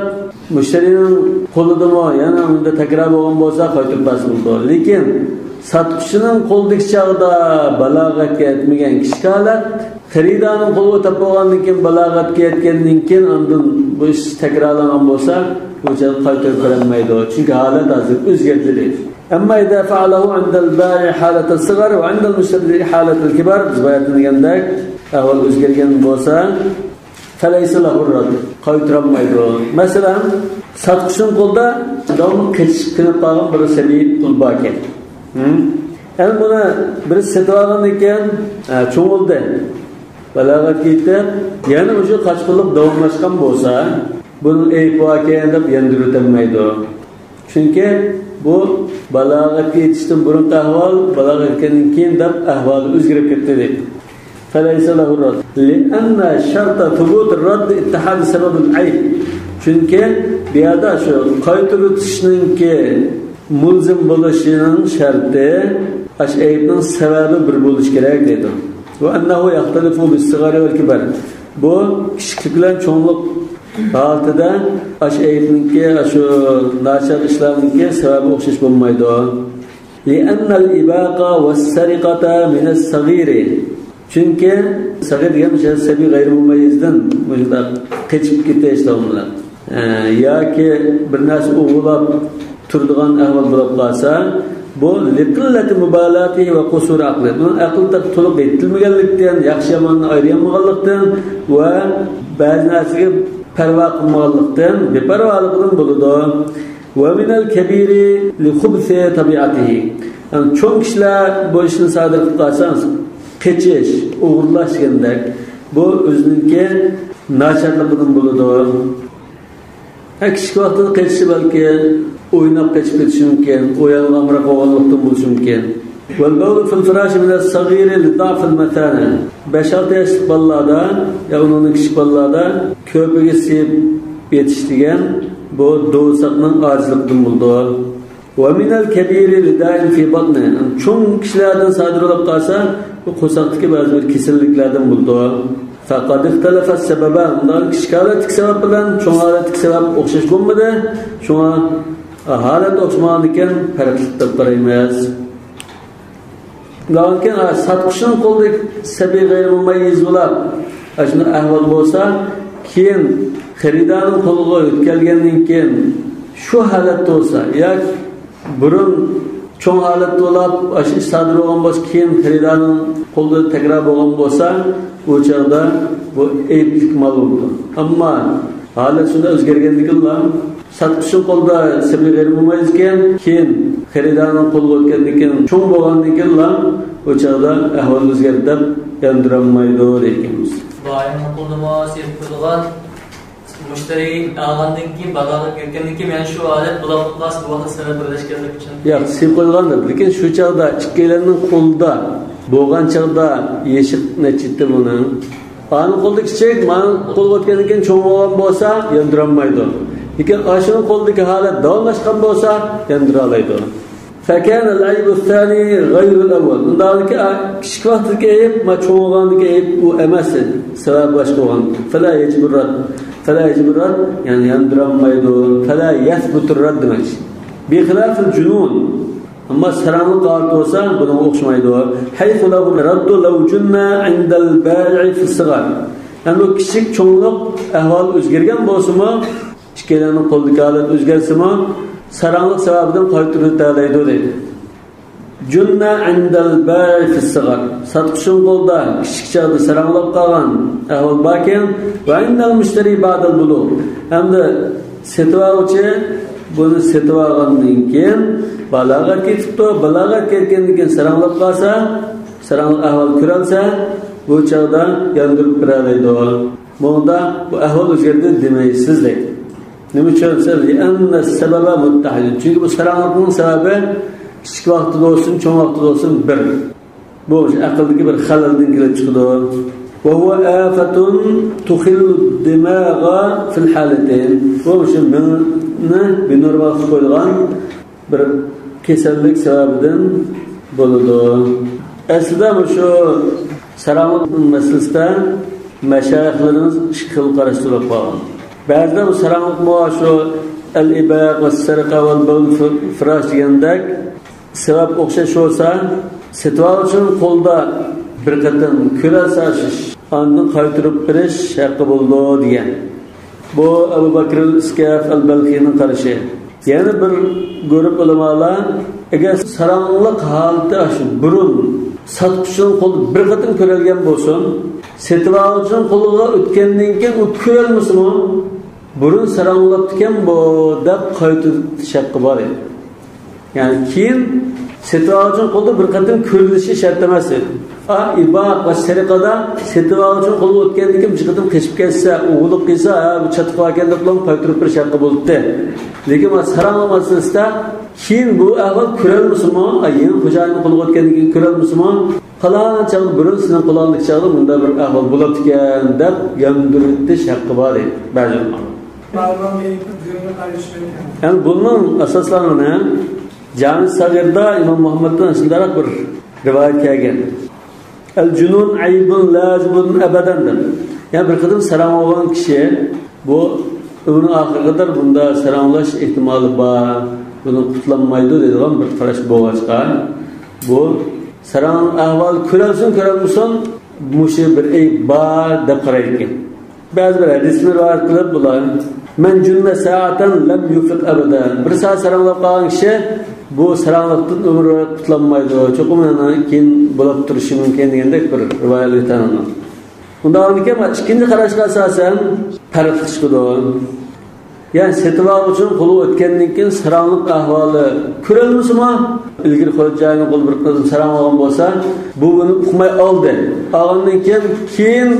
mushtarining qo'lidami yana unda takror bo'lgan bo'lsa, qaytarib bersa bo'ldi. Lekin satqıçının qo'ldagi chog'ida balog'atga yetmagan kichik holat, xaridorning qo'lga o'tib bo'lgandan keyin balog'atga yetgandan keyin undan bu ish takrorlangan bo'lsa, bu chaq qaytarib berilmaydi. Chunki holat hozir o'zgardi deydi. Ammo idza fa'alahu 'inda al-bai' halat as-sighar va 'inda al-mushtari halat al-kibar, biz boya degandek, ahvol o'zgargan bo'lsa, فليس له الرد qaytarolmaydi. Masalan, satquchining qo'lida davomli qechib qilib qolgan bir sabiy pul bor ekan. Endi buni biri sotib olgandan keyin cho'ng bo'ldi. Balog'atga yetib, yana o'sha qochqinlik davomlashgan bo'lsa, buni ayb bor ekan deb yandirib. Chunki bu balog'atga yetishdan burungi ahvol, balog'at yetgandan keyin deb ahvoli o'zgarib ketdi deydi. فليس له الرد لأن شرط ثبوت الرد اتحاد سبب العيب. Chunki bu yerda shu qaytarishninki mulzim bo'lishining sharti ash aybning sababi bir bo'lishi kerak deydi. Va annahu yaxtalifu bis-sig'ari wal-kibar. Bu kichiklik bilan cho'nglik holatida ash aybninki shu nachar ishlarninki sababi o'xshash bo'lmaydi. لأن الإباقة والسرقة من الصغير. Chunki sag'ir degan sabiy g'ayri mumayyizdan shunday qechib ketish bilan yoki bir narsa o'g'irlab turadigan ahvol bo'lib qolsa, bu liqillati mubalati va qusur aqli. Bu aql to'liq yetilmaganlikdan, yaxshi yomonni ayirmaganlikdan va ba'zi narsaga parvo qilmaganlikdan, beparvolikdan bo'ladi. Va minal kabiri li khubthi tabiatihi. Yani cho'ng kishilar bu ishni sodir qilib qolsa, kechish, o'g'irlash degandek, bu o'ziniki nacharligidan bo'ladi. Kichik vaqtida qechishi balki o'ynab qechib ketishi mumkin, o'yang'amroq bo'lganlikdan bo'lishi mumkin. Val bawlu fil firash min as-saghir li da'f al-matana. 5-6 yoshli bolalarda ya undan kichik bolalarda ko'piga sevib yetish degan bu do'saqning ojizligidan bo'ldi. Va min al-kabir li da'in fi batni. Cho'ng kishilardan sodir bo'lib qolsa, bu qo'saqdagi ba'zi bir kasalliklardan bo'ldi. Faqat ixtilafa sababan. Bundan kichik holatdagi sabab bilan cho'ng holatdagi sabab o'xshash bo'lmadi. Shunga holat o'xshamagan ekan, farqli deb qaraymiz. Lekin satquchining qo'lidagi sabiy g'ayri mumayyiz bo'lib, shunday ahvol bo'lsa, keyin xaridorning qo'liga o'tkalgandan keyin shu holatda bo'lsa, yoki burun cho'ng holatda bo'lib, shu ish sodir bo'lgan bo'lsa, keyin xaridorning qo'lida takror bo'lgan bo'lsa, u chog'da bu ayblik mol bo'ldi. Ammo holat shunda o'zgargandan keyin satquchining qo'lida sabiy g'ayri mumayyiz ekan, keyin xaridorning qo'liga o'tgandan keyin cho'ng bo'lgandan keyin u chog'da ahvol o'zgardi deb yandirolmaydi deymiz. Boyning qo'lida sevib qo'yilgan müşteri algandan keyin balog'atga yetgandan keyin yani shu holat bo'lib qolsa, bu vaqt sabab birlashganlik uchun. Yo'q, sevib qo'yilgandir, lekin shu chog'da ikkalarning qo'lida bo'lgan chog'da yeshik nechida buni. Ani qo'lda kichik, mana qo'lga o'tgandan keyin cho'ng bo'lgan bo'lsa, yandirolmaydi. Lekin ashuning qo'lidagi holat davomlashgan bo'lsa, yandira oladi. فكان العيب الثاني غير الأول. Undaki kichik vaqtdagi ayb, ma cho'ng bo'lgandagi ayb u emas, sabab boshqa bo'lgan. فلا يجب الرد. فلا يجب الرد yani yandirolmaydi. فلا يثبت الرد demak. بخلاف الجنون. Ama saranlık holat bo'lsa, bunga o'xshamaydi. حيث له الرد لو جن عند البائع في الصغر. Yani bu kichik cho'nglik ahvol o'zgargan bo'lsa-mu, ikkalarining qo'lidagi holat o'zgarsa-mu, saranlık sababidan qaytarib ta'laydi deydi. Junna indal bai fi sig'ar. Satquchining qo'lida kichik chog'da saranglab qolgan ahvol borkan, va indal mushtari ba'dal bulug'. Endi setib oluvchi buni setib olgandan keyin balog'at ketibdi, balog'at ketgandan keyin saranglab qolsa, sarangliq ahvol ko'ralsa, bu chog'da yondirib beradi. Bunda bu ahvol o'zgardi demaysiz deydi. Nima uchun? Lianna sababa muttahid. Chunki bu sarangliqning sababi kichik vaqtida bo'lsin, cho'ng vaqtida bo'lsin bir. Bu aqldagi bir xalaldan kelib chiqadi. Va huwa afatun tukhillu dimag'a fil halatayn. Bu shu mingni binormal qilib qo'yilgan bir kasallik sababidan bo'ladi. Aslida shu sarangliq masalasida mashayikhlarimiz ikki xil qarash bo'lib qolgan. Ba'zida bu sarangliq shu al-ibaq va sarqa va bawl firash degandek sabab o'xshash bo'lsa, setib oluvchining qo'lida bir qatim ko'ralsa, andan qaytarib berish haqqi bo'ldi degan. Bu Abu Bakr al-Iskaf al-Balxiyning qarashi. Yana bir guruh ulamolar agar sarangliq holati shu burun satquchining qo'lida bir qatim ko'rilgan bo'lsin, Setib aluvchining qo'liga o'tgandan keyin u ko'rolmasmi? Burun saranglabdikan bu deb qaytib haqqi bor edi. Ya'ni keyin setib aluvchining qo'lida bir qatim ko'rilishi shart emas edi. İbaq va sariqada setib aluvchining qo'liga o'tgandan keyin bir qatim qechib ketsa, o'g'liq qilsa, bu chatiq ekan deb qaytirib bir haqqi bo'libdi. Lekin saranglik masalasida keyin bu ahvol ko'rolmasmi? Yangi xo'jayinning qo'liga o'tgandan keyin ko'rolmasmi? Falon chog'da burun sizning qo'lingizda chog'da bunda bir ahvol bo'libdi ekan deb yondiritish haqqi bor edi ba'zi ulamolar. Yani bunun asoslanını Cami Sagir'da İmam Muhammed'den shundaroq bir rivayet kelgan. El cunun aybun lazibun abadan deb. Yani bir qatim sarang olgan kishi bu ömrünün oxiriga qadar bunda saranglash ehtimoli bor, buni qutlanmaydi deydigan bir qarash bo'lg'achqa bu sarang ahvol ko'ralsin ko'ralmasin mushu bir ayb bor deb qaraydi ekan. Ba'zi bir hadisni rivoyat qilib bular men junna saatan lam yufiq abadan. Bir soat saranglab qolgan kishi bu saranglikdan umr qutlanmaydi, cho'qim keyin bo'lib turishi mumkin degandek bir rivoyatlar tanilgan. Undan keyin ikkinchi qarashga asosan farq chiqadi. Ya'ni setib oluvchining qo'li o'tgandan keyin saranglik ahvoli ko'rilmasmi? Ilgari xo'jayining qo'li bir qism sarang olgan bo'lsa, bu buni uqmay oldi. Olgandan keyin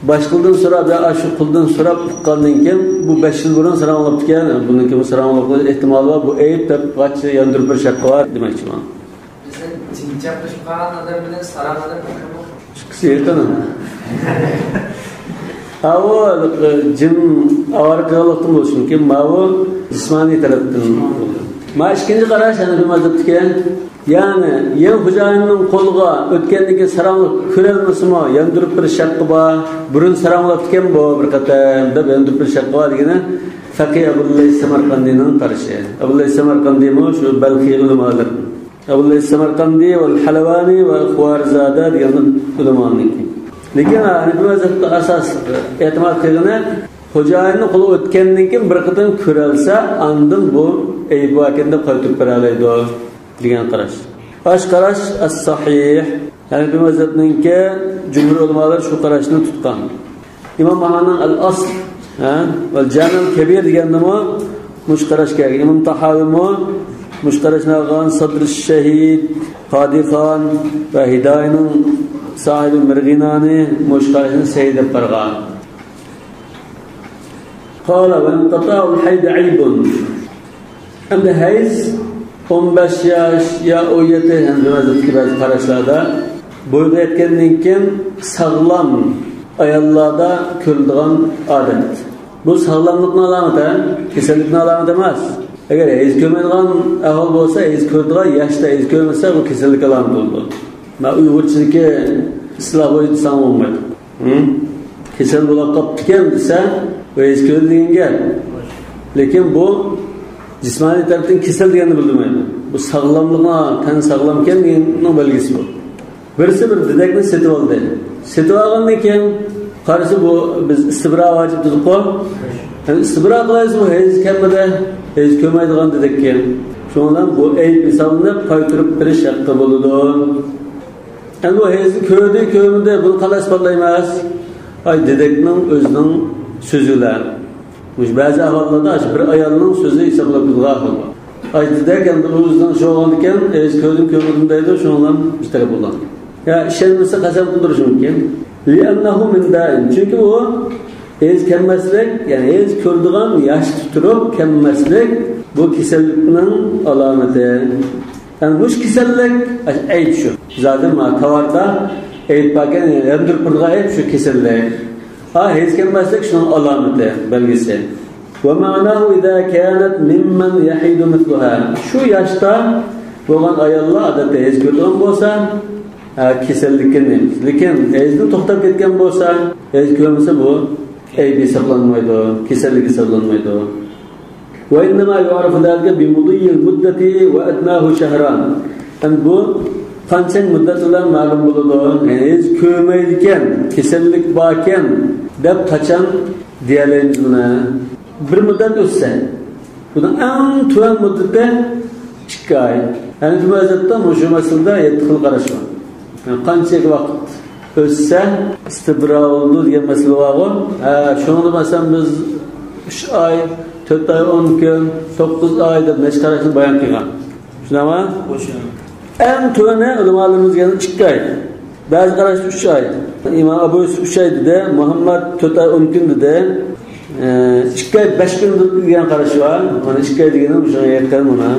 boshqalardan so'rab ya shu quldan so'rab uqqandan keyin bu 5 yil burun saranglab ekan, bundan keyin saranglab ehtimoli bor, bu ayb deb qacha yondirib bir haqqi bor demoqchiman. Bizning jinchab qilib qolgan odam bilan sarang odam ikkisi yaqin. Avu jin avara qilganlikdan bo'lishi mumkin, mavu jismoniy tarafdan. Ma ikkinchi qarash ana bu mazhabdiki, ya'ni yangi xo'jayinning qo'liga o'tgandan keyin saranglik ko'rolmasmi, yondirib bir haqqi bor, burun saranglab ekan bu bir qatam deb yondirib bir haqqi bor degani Faqih Abullays Samarqandiyning qarashi. Abullays Samarqandiymi shu Balxiy ulamolar. Abullays Samarqandiy va Halavani va Xvorzada degan ulamoniki. Lekin bu mazhabda asos e'timod qilgani xo'jayinning qo'li o'tgandan keyin bir qatam ko'ralsa, andin bu ayb bor ekan deb qaytirib bera oladi degan qarash. Ash qarash as-sahih. Ya'ni bu mazhabninki jumhur ulamolar shu qarashni tutgan. İmam Muhammadning al-asl, va Jami' al-Kabir degandimi mush qarash kelgan. İmam Tahaviymi mush qarashni olgan, Sadr shahid, Qadixon va Hidoyaning sahibi Mirg'inani mush qarashni sahih deb qaragan. Qala va inqata'ul hayd aybun. Endi hayz 15 yosh ya 17 endi mazhabdagi ba'zi qarashlarda bo'yga yetgandan keyin sog'lom ayollarda ko'riladigan odat. Bu sog'lomlikning alomati, kasallikning alomati emas. Agar hayz ko'rmaydigan ahvol bo'lsa, hayz ko'radigan yoshda hayz ko'rmasa, bu kasallik alomati bo'ladi. Ma Uyg'urchiligi isloh bo'yicha desam bo'lmaydi. Kasal bo'lib qolibdi desa, bu hayz ko'rdi degan gap. Lekin bu jismoniy tarafdan kasal deganni bildirmaydi. Bu sog'lomlikni, tan sog'lom ekan deganning belgisi bu. Birisi bir didakni setib oldi. Setib olgandan keyin qarasi bu biz istibro vojib dedik-ku. Yani istibro qilaysiz bu hayz kamida, hayz ko'rmaydigan dedik keyin. Shundan bu ayb hisoblanib qaytirib berish haqqi bo'ladi. Endi bu hayzni ko'rdi, ko'rmadi, buni qalay isbotlaymiz? Ay dedekning o'zining so'zi bilan. Ba'zi ahvollarda bir ayolning so'zi hisoblab turgan ahvol bor. Ay dedek endi o'zining shu bo'lgan ekan, hayz ko'rdim, ko'rmadim deydi, shundan bir taraf bo'ladi. Ya ishonmasa qasam qildirishi mumkin. Li'annahu min da'in. Chunki u hayz kelmaslik, ya'ni hayz ko'rdigan yosh turib kelmaslik bu kasallikning alomati. Yani bu kasallik ayb shu. Zaten ma tovarda ayb bo'lgan, yondirib turgan ayb shu kasallik. Hayz kelmaslik shuning alomati, belgisi. Va ma'nahu idza kanat mimman yahidu mithluha. Shu yoshda bo'lgan ayollar odatda hayz ko'rgan bo'lsa, kasallikka deymiz. Lekin hayzni to'xtab ketgan bo'lsa, hayz ko'rmasa bu ayb hisoblanmaydi, kasallik hisoblanmaydi. Va innama yu'rafu zalika bi mudiyil muddati va adnahu shahran. Endi bu qancha muddat bilan ma'lum bo'ladi? Hayz ko'rmaydi ekan, kasallik bor ekan deb qachon deyalaymiz buni? Bir muddat o'tsa, buni eng tuvan muddati 2 oy. Yani bu mazhabda shu masalada 7 xil qarash bor. Yani qancha vaqt o'tsa istibro bo'ldi degan masala bor. Shuni masalan biz 3 oy, 4 oy 10 kun, 9 oy deb necha qarashni bayon qilgan. Shundami? Eng tuvani ulamolarimiz yana 2 oy. Ba'zi qarash 3 oy. Imom Abu Yusuf 3 oy dedi, Muhammad 4 oy 10 kun dedi. 2 oy 5 kun degan qarash bor. Mana 2 oy degani shunga yaqin buni.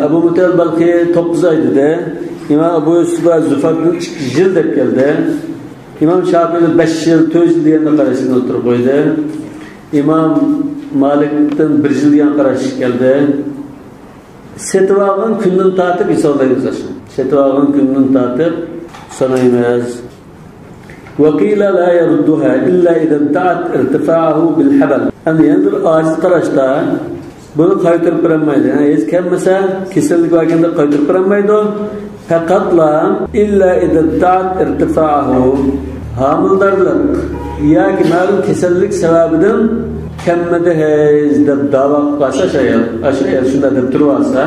Abu Mutal Balqi 9 oy dedi. İmam Abu Yusuf Zufar 2 yil deb keldi. İmam Şafii 5 yil, 4 yil degan qarashini o'tirib qo'ydi. İmam Malikdan 1 yil degan qarash keldi. Setib olgan kundan tortib hisoblaymiz. Setib olgan kundan tortib sanaymiz. وقيل لا يردها إلا إذا ادعت ارتفاعه بالحبل. Endi yana bir aciz qarashda buni qaytarib berolmaydi. Yani hech kelmasa kasallik bo'lganda qaytarib berolmaydi. Faqatla illa idza da'at irtifa'ahu hamildorlik yoki ma'lum kasallik sababidan kemmadi hech deb da'vo qilsa ayol shunda deb turib olsa,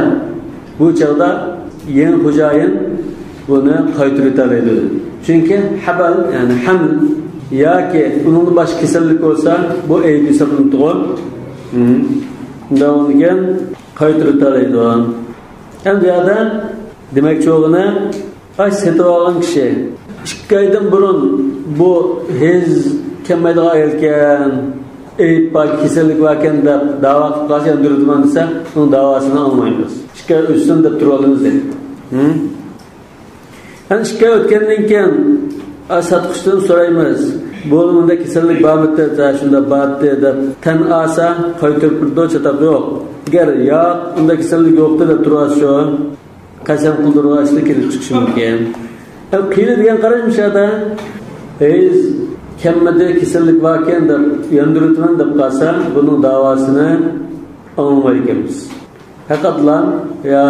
bu chog'da yangi xo'jayin buni qaytarib oladi. Chunki habal, ya'ni haml yoki uning boshqa kasallik bo'lsa, bu ayb hisoblanadi. Undan keyin qaytarib oladi. Endi yerda demakchi o'g'ini ay setib olgan kishi 2 oydan burun bu hez kelmaydigan ayol ekan, ayb bor, kasallik bor ekan deb da'vo qilib qolsa, yondirdiman desa, uning da'vosini olmaymiz. 2 oy o'tsin deb turib olamiz deydi. Yani 2 oy o'tgandan keyin satquchidan so'raymiz. Bu bunda kasallik bormi desa, shunda bor deb tan olsa, qaytarib berdi, chatoq yo'q. Agar yo'q, unda kasallik yo'q deb tursa, shu qasam qildirg'achlik kelib chiqishi mumkin. Qiyli degan qarash mushada hez kemmadi kasallik bor ekan deb yondiribman deb qolsa, buning da'vosini olmaydi ekanmiz. Faqatla ya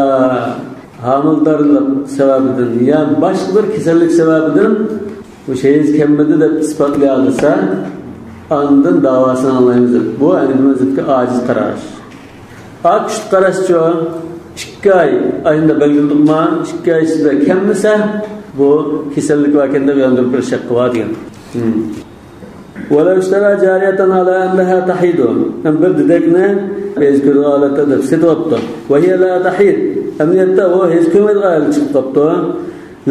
hamildorlik sababidan ya boshqa bir kasallik sababidan bu şeyiz kemmadi deb isbotlay olsa, ondan da'vosini anglaymiz. Bu endi aciz qarash. Kuchli qarashchi 2 oy ayında belgiledikmi, 2 oy ichida kemmasa bu kasallik bor ekan deb yondirib berish haqqi bor degan. وَلَوْ اشْتَرَى جَارِيَةً عَلَى أَنَّهَا تَحِيدُ. Bir didakni hech ko'rgan holatda deb setib olibdi. وَهِيَ لَا تَحِيدُ. Amaliyotda u hech ko'rmaydigan ayol chiqib qolibdi.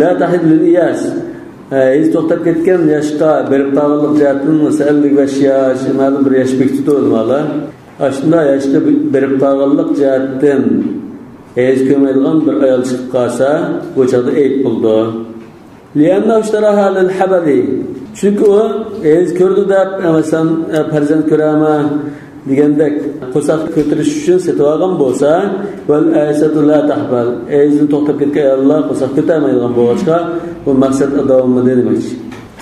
La tahid lil iyas. Hech to'xtab ketgan yoshga berib qolganlik jihatdan masalan 55 yosh, ma'lum bir yosh bekitdi o'lmalar. Shunda yoshga berib qolganlik jihatdan hech ko'rmaydigan bir ayol chiqib qolsa, bu chog'da ayb bo'ldi. لِأَنَّهُ اشْتَرَاهَا لِلْحَبَلِ. Chunki u hech ko'rdi deb, masalan, farzand ko'rama degandek qo'saq ko'tarish uchun setib olgan bo'lsa, val aysatu la tahbal. Hayzni to'xtab ketgan ayollar qo'saq ko'tarmaydigan bo'lg'achqa, bu maqsad davomida demakchi.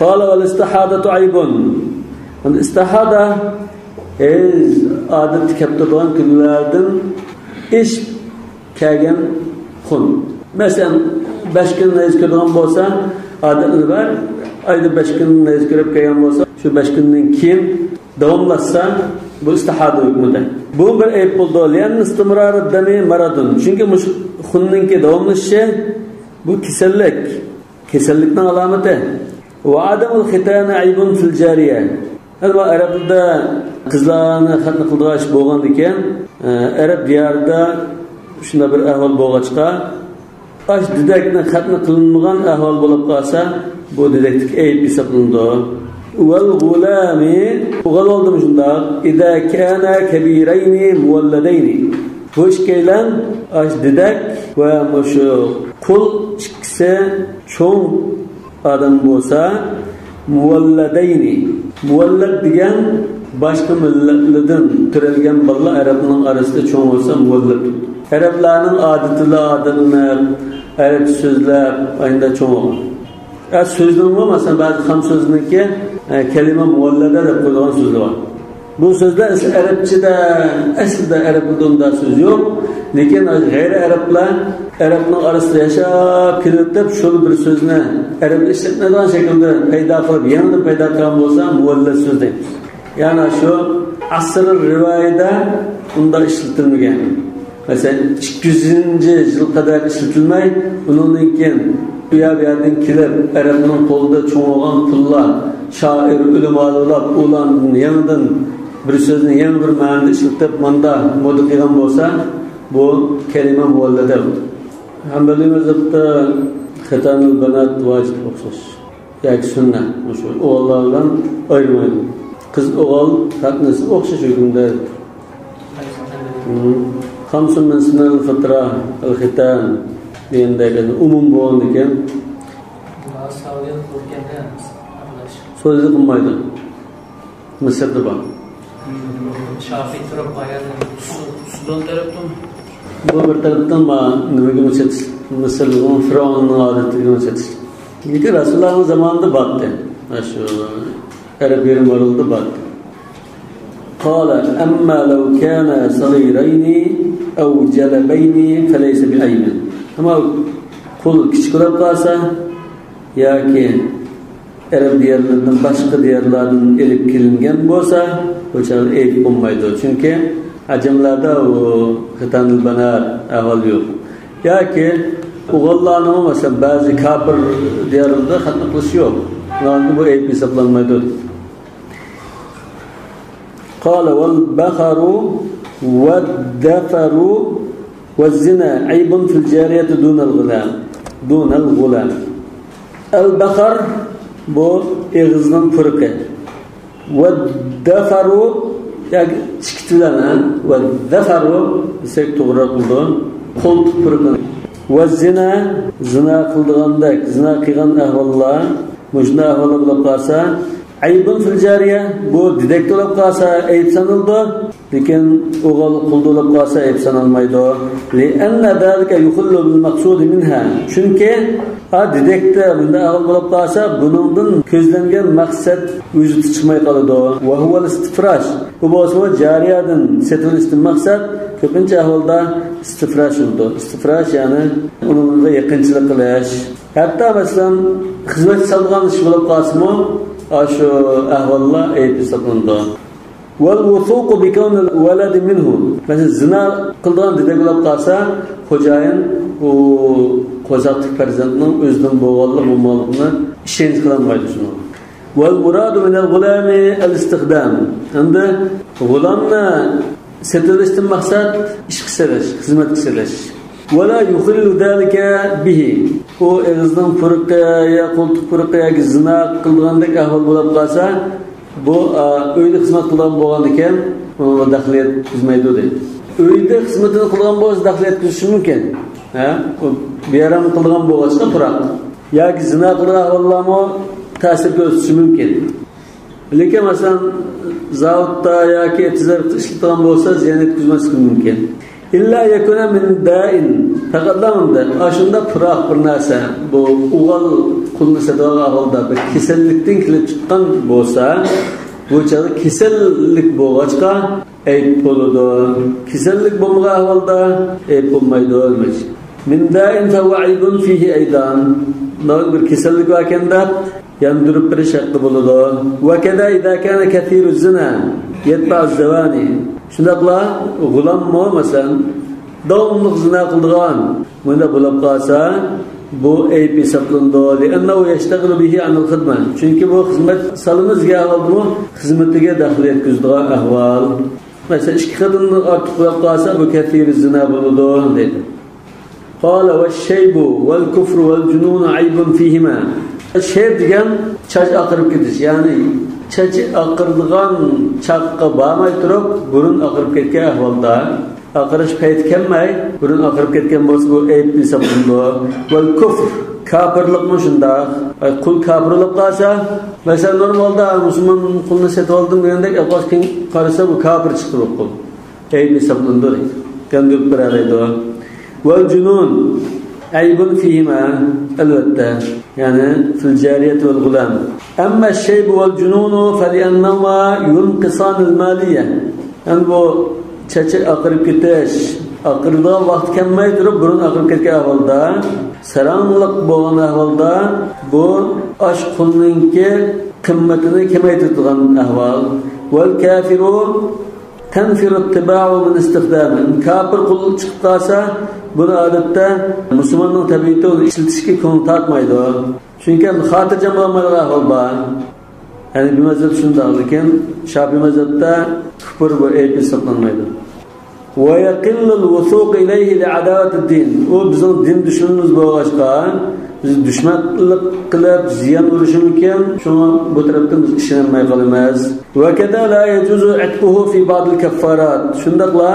Qala val istihadatu aybun. Endi istihada hayz odatda kelib turgan kunlardan ish kelgan xun. Masalan, 5 kun hayz ko'rgan bo'lsa, odatli bor, oyda 5 kun hayz ko'rib kelgan bo'lsa, shu 5 kundan keyin davomlashsa, bu istihada hukmida. Bu bir ayb bo'ldi. Lian istimrar dami maradun. Chunki xunninki davomlashishi bu kasallik, kasallikning alomati. Va adamul xitana aybun fil jariya. Albatta arabda qizlarni xatna qildirish bo'lgan ekan, arab diyorida shunda bir ahvol bo'lg'achqa, ash didakni xatna qilinmagan ahvol bo'lib qolsa, bu didaklik ayb hisoblanadi. Val g'ulami o'g'il oldimi shundoq ida kana kabirayni muvalladayni. Bu ikkalan ash didak va shu qul ikkisi cho'ng odam bo'lsa, muvalladayni. Muvallad degan boshqa millatlardan turalgan bolalar arabning orasida cho'ng bo'lsa muvallad. Arablarning odatini odatini arab so'zlab ayında cho'ng bo'lgan. So'zning masalan ba'zi xam so'zniki kalima muvallada deb qo'yilgan so'zlar bor. Bu so'zlar arabchada aslida arabda unda so'z yo'q, lekin g'ayri arablar arabning orasida yashab kelib shu bir so'zni arab ishlatmaydigan shaklda paydo qilib yanada paydo qilgan bo'lsa muvallad so'z deymiz. Ya'ni shu asr rivoyatda unda ishlatilmagan. Masalan 200-yil qadar ishlatilmay, undan keyin Bu yerden kelip Arapның qo'lida cho'ng'an pullar şair ulamalar ularning yangidan bir so'zni yangi bir ma'noda ishlatib manda moda qilgan bo'lsa bu kalima muvallada. Hanbali mazhabda xitanul banat vojib o'xshash yoki sunnat shu o'g'illar bilan ayirmaydi. Qiz o'g'il xatnasi o'xshash hukmda. Khamsun min sunanil fitra al-khitan degandek umum bo'lgan ekan. So'zi qilmaydi. Misrda bor. Şafi turib qo'yadi. Sudan tarafdan bu bir tarafdan nimaga Misrning Firavunning odatiga chetish. Lekin Rasulullohning zamonida botdi. Shu Arab yerim orolida botdi. قال أما لو كان صغيرين أو جلبين فليس بعيب. Ama qul kichik bo'lib qolsa yoki Arab diyarlaridan boshqa diyarlardan elib kelingan bo'lsa, bu chog'da ayb bo'lmaydi. Chunki ajamlarda u xitanul banat ahvol yo'q. Yoki o'g'illarni masalan ba'zi kofir diyorlarida xatna qilish yo'q. Ularni bu ayb hisoblanmaydi. قال والبخر والدفر والزنا عيب في الجارية دون الغلام دون الغلام. البخر bu eg'izning furqi. Vaddafaru yoki chikitilan vaddafaru desak to'g'riroq bo'ldi. Qo'ltiq furqi. Va zina zina qildigandek zina qilgan ahvollar mushunda ahvollar bo'lib qolsa aybun fil jariya bu didek bo'lib qolsa ayb sanaldi, lekin o'g'il qul bo'lib qolsa ayb sanalmaydi. Lianna zalika yukhillu bil maqsud minha. Chunki didekda bunda ahvol bo'lib qolsa buningdan ko'zlangan maqsad vujudga chiqmay qoladi. Va huval istifrash. Bu bo'lsa jariyadan setilishdan maqsad ko'pincha ahvolda istifrash bo'ldi. Istifrash ya'ni uningga yaqinchilik qilish. Hatto masalan xizmat solgan ish bo'lib qolsa-mu shu ahvollar ayb hisoblanadi. Val wusuqu bi kawn al walad minhu. Masalan zina qilgan dedak bo'lib qolsa, xo'jayin u qo'zatlik farzandning o'zidan bo'lganlik bo'lmaganligini ishonch qilolmaydi shuni. Val muradu min al g'ulami al istikdam. Endi g'ulamni setilishdan maqsad ishga selish, xizmatga selish. Va la yukhillu zalika bihi. U eg'izning furqi ya qo'ltiq furqi yoki zina qilgandek ahvol bo'lib qolsa, bu uyda xizmat qilgan bo'lgan ekan, uni daxl yetkazmaydi deydi. Uyda xizmatini qilgan bo'lsa daxl yetkazishi mumkin. Ha? U beram qilgan bo'lsa puroq yoki zina qilgan ahvollarmi ta'sir ko'rsatishi mumkin. Lekin masalan zavodda yoki tijoratda ishlatgan bo'lsa ziyon yetkazmasligi mumkin. Illa yakuna min da'in. Faqatlamda ashunda puroq bir narsa bu o'g'il qulni sadaqa ahvolda bir kasallikdan kelib chiqqan bo'lsa, bu chog'da kasallik bo'lg'achqa ayb bo'ladi. Kasallik bo'lmagan ahvolda ayb bo'lmaydi. Min da'in fa huwa aybun fihi aydan. Bir kasallik bor ekanda yandırıp berish haqqi bo'ladi. Va kada idza kana kathiru zina yatba'u zawani. Shundaqla g'ulammi masalan davomli zina qildigan bunda bo'lib qolsa bu ayb hisoblanadi. Li'annahu yashtaghilu bihi anil xidma. Chunki bu xizmat salimizga ahvolmi xizmatiga daxl yetkazadigan ahvol. Masalan ikki xotinni ortiq bo'lib qolsa bu kathiru zina bo'ladi deydi. Qala vash-shaybu wal-kufru wal-jununu aybun fihima. Shayb degan chach oqirib ketish, ya'ni chach oqirdigan chaqqa bormay turib burun oqirib ketgan ahvolda oqirish payti kelmay burun oqirib ketgan bo'lsa bu ayb hisoblanadi. Val kufr kofirlikmi shundoq. Qul kofir bo'lib qolsa, masalan normalda musulmon qulni sotib oldim degandek keyin qarasa bu kofir chiqdi bu qul. Ayb hisoblanadi deydi. Qanday beradi? Val junun aybun fihima albatta. Yani fil cariyeti vel gulam. Amma şeybu vel cununu feliennema yunqisanil maliye. Yani bu çeçe akırıp ketiş, akırdığı vaqt kelmay turib burun akırıp ketgan ahvolda, saranliq bo'lgan ahvolda bu ash qulninki qimmatini kamaytiradigan ahvol. Vel kafiru تنفر الطباع من استخدامه. Kafir qul chiqib qolsa, buni odatda musulmonning tabiati uni ishlatishga ko'ngil tortmaydi. Chunki xotirjam bo'lmaydigan ahvol bor. Ya'ni bir mazhab shundoq, lekin Shofiy mazhabda kufr bu ayb hisoblanmaydi. Va yaqillu al-wusuq ilayhi li'adawati ad-din. U bizning din dushmanimiz bo'lg'achqa, biz dushmanlik qilib ziyon urishi mumkin. Shunga bu tarafdan biz ishonmay qolamiz. Va kada la yajuzu itquhu fi ba'd al-kaffarat. Shundaqla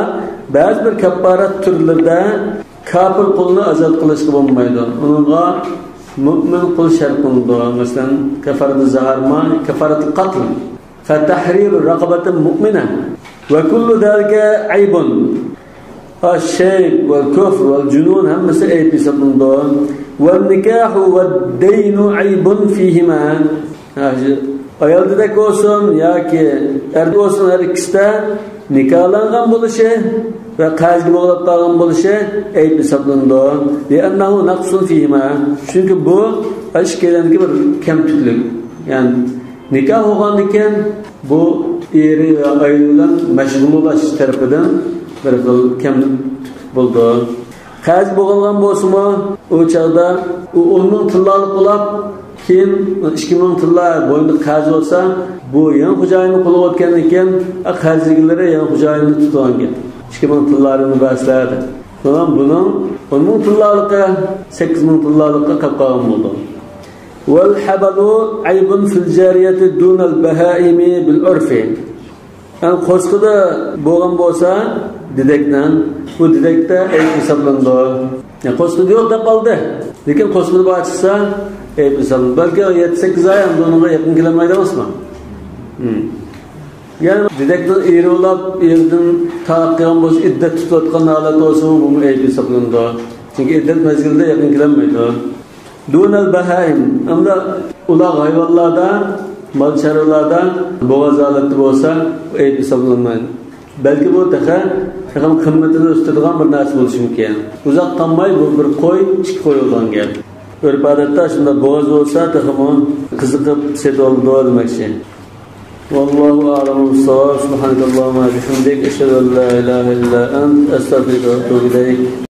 ba'zi bir kaffarat turlarida kafir qulni azod qilishga bo'lmaydi. Uningga mümin qul shart qilinadi. Masalan, kafarat zaharma, kafarat qatl. Fa tahrir raqabati mu'mina. Va kullu zalika aybun. Ash-shayb wal kufr wal junun hammasi ayb hisoblanadi. Wal nikahu wad daynu aybun fihima. Ayolda bo'lsin yoki erda bo'lsin, har ikkisida nikohlangan bo'lishi va qarzga bog'lab qolgan bo'lishi ayb hisoblanadi. Li'annahu naqsun fihima. Chunki bu ikkilanki bir kamtuklik. Ya'ni nikoh bo'lgandan keyin bu eri va ayoli bilan mashg'ul bo'lish tarafidan bir xil kamtuk bo'ldi. Qarz bo'lgan bo'lsa-mu, u chaqda u 10 ming tillolik bo'lib, keyin 2 ming tilla bo'yinda qarz bo'lsa, bu yangi xo'jayinni qo'liga o'tgandan keyin qarzliklari yangi xo'jayinni tutgan. 2 ming tillarini baslardi. So'ng buning 10 ming tillaligi 8 ming tillalikka qolib qolgan bo'ldi. Wal habalu aybun fil jariyati dunal bahaimi bil urfi. Yani qo'sqida bo'lgan bo'lsa, didakdan, bu didakda ayb hisoblanadi. Yani qo'sqida yo'q deb qoldi. Lekin qo'sqida bor chiqsa ayb hisoblanadi. Balki 7-8 oy ham unga yaqin kelmaydi emasmi? Yani didakdan ayrilib, yerdan talaq qilgan bo'lsa, iddat tutayotgan holat bo'lsa, bu ayb hisoblanadi. Chunki iddat mezgilida yaqin kelmaydi. Dunal bahaim. Amda ular hayvonlarda, mal chorvalarda bo'g'oz holati bo'lsa, ayb hisoblanmaydi. Balki bu taqa qimmatini o'stiradigan bir narsa bo'lishi mumkin. Uzoq qolmay bu bir qo'y, ikki qo'y bo'lgan gap. Urf odatda shunda bo'g'oz bo'lsa, taqa qiziqib setib oldi demakchi. Vallohu a'lamu bis-savob. Subhanakallahumma bihamdik, ashhadu an la ilaha illa ant, astag'firuka va atubu ilayk.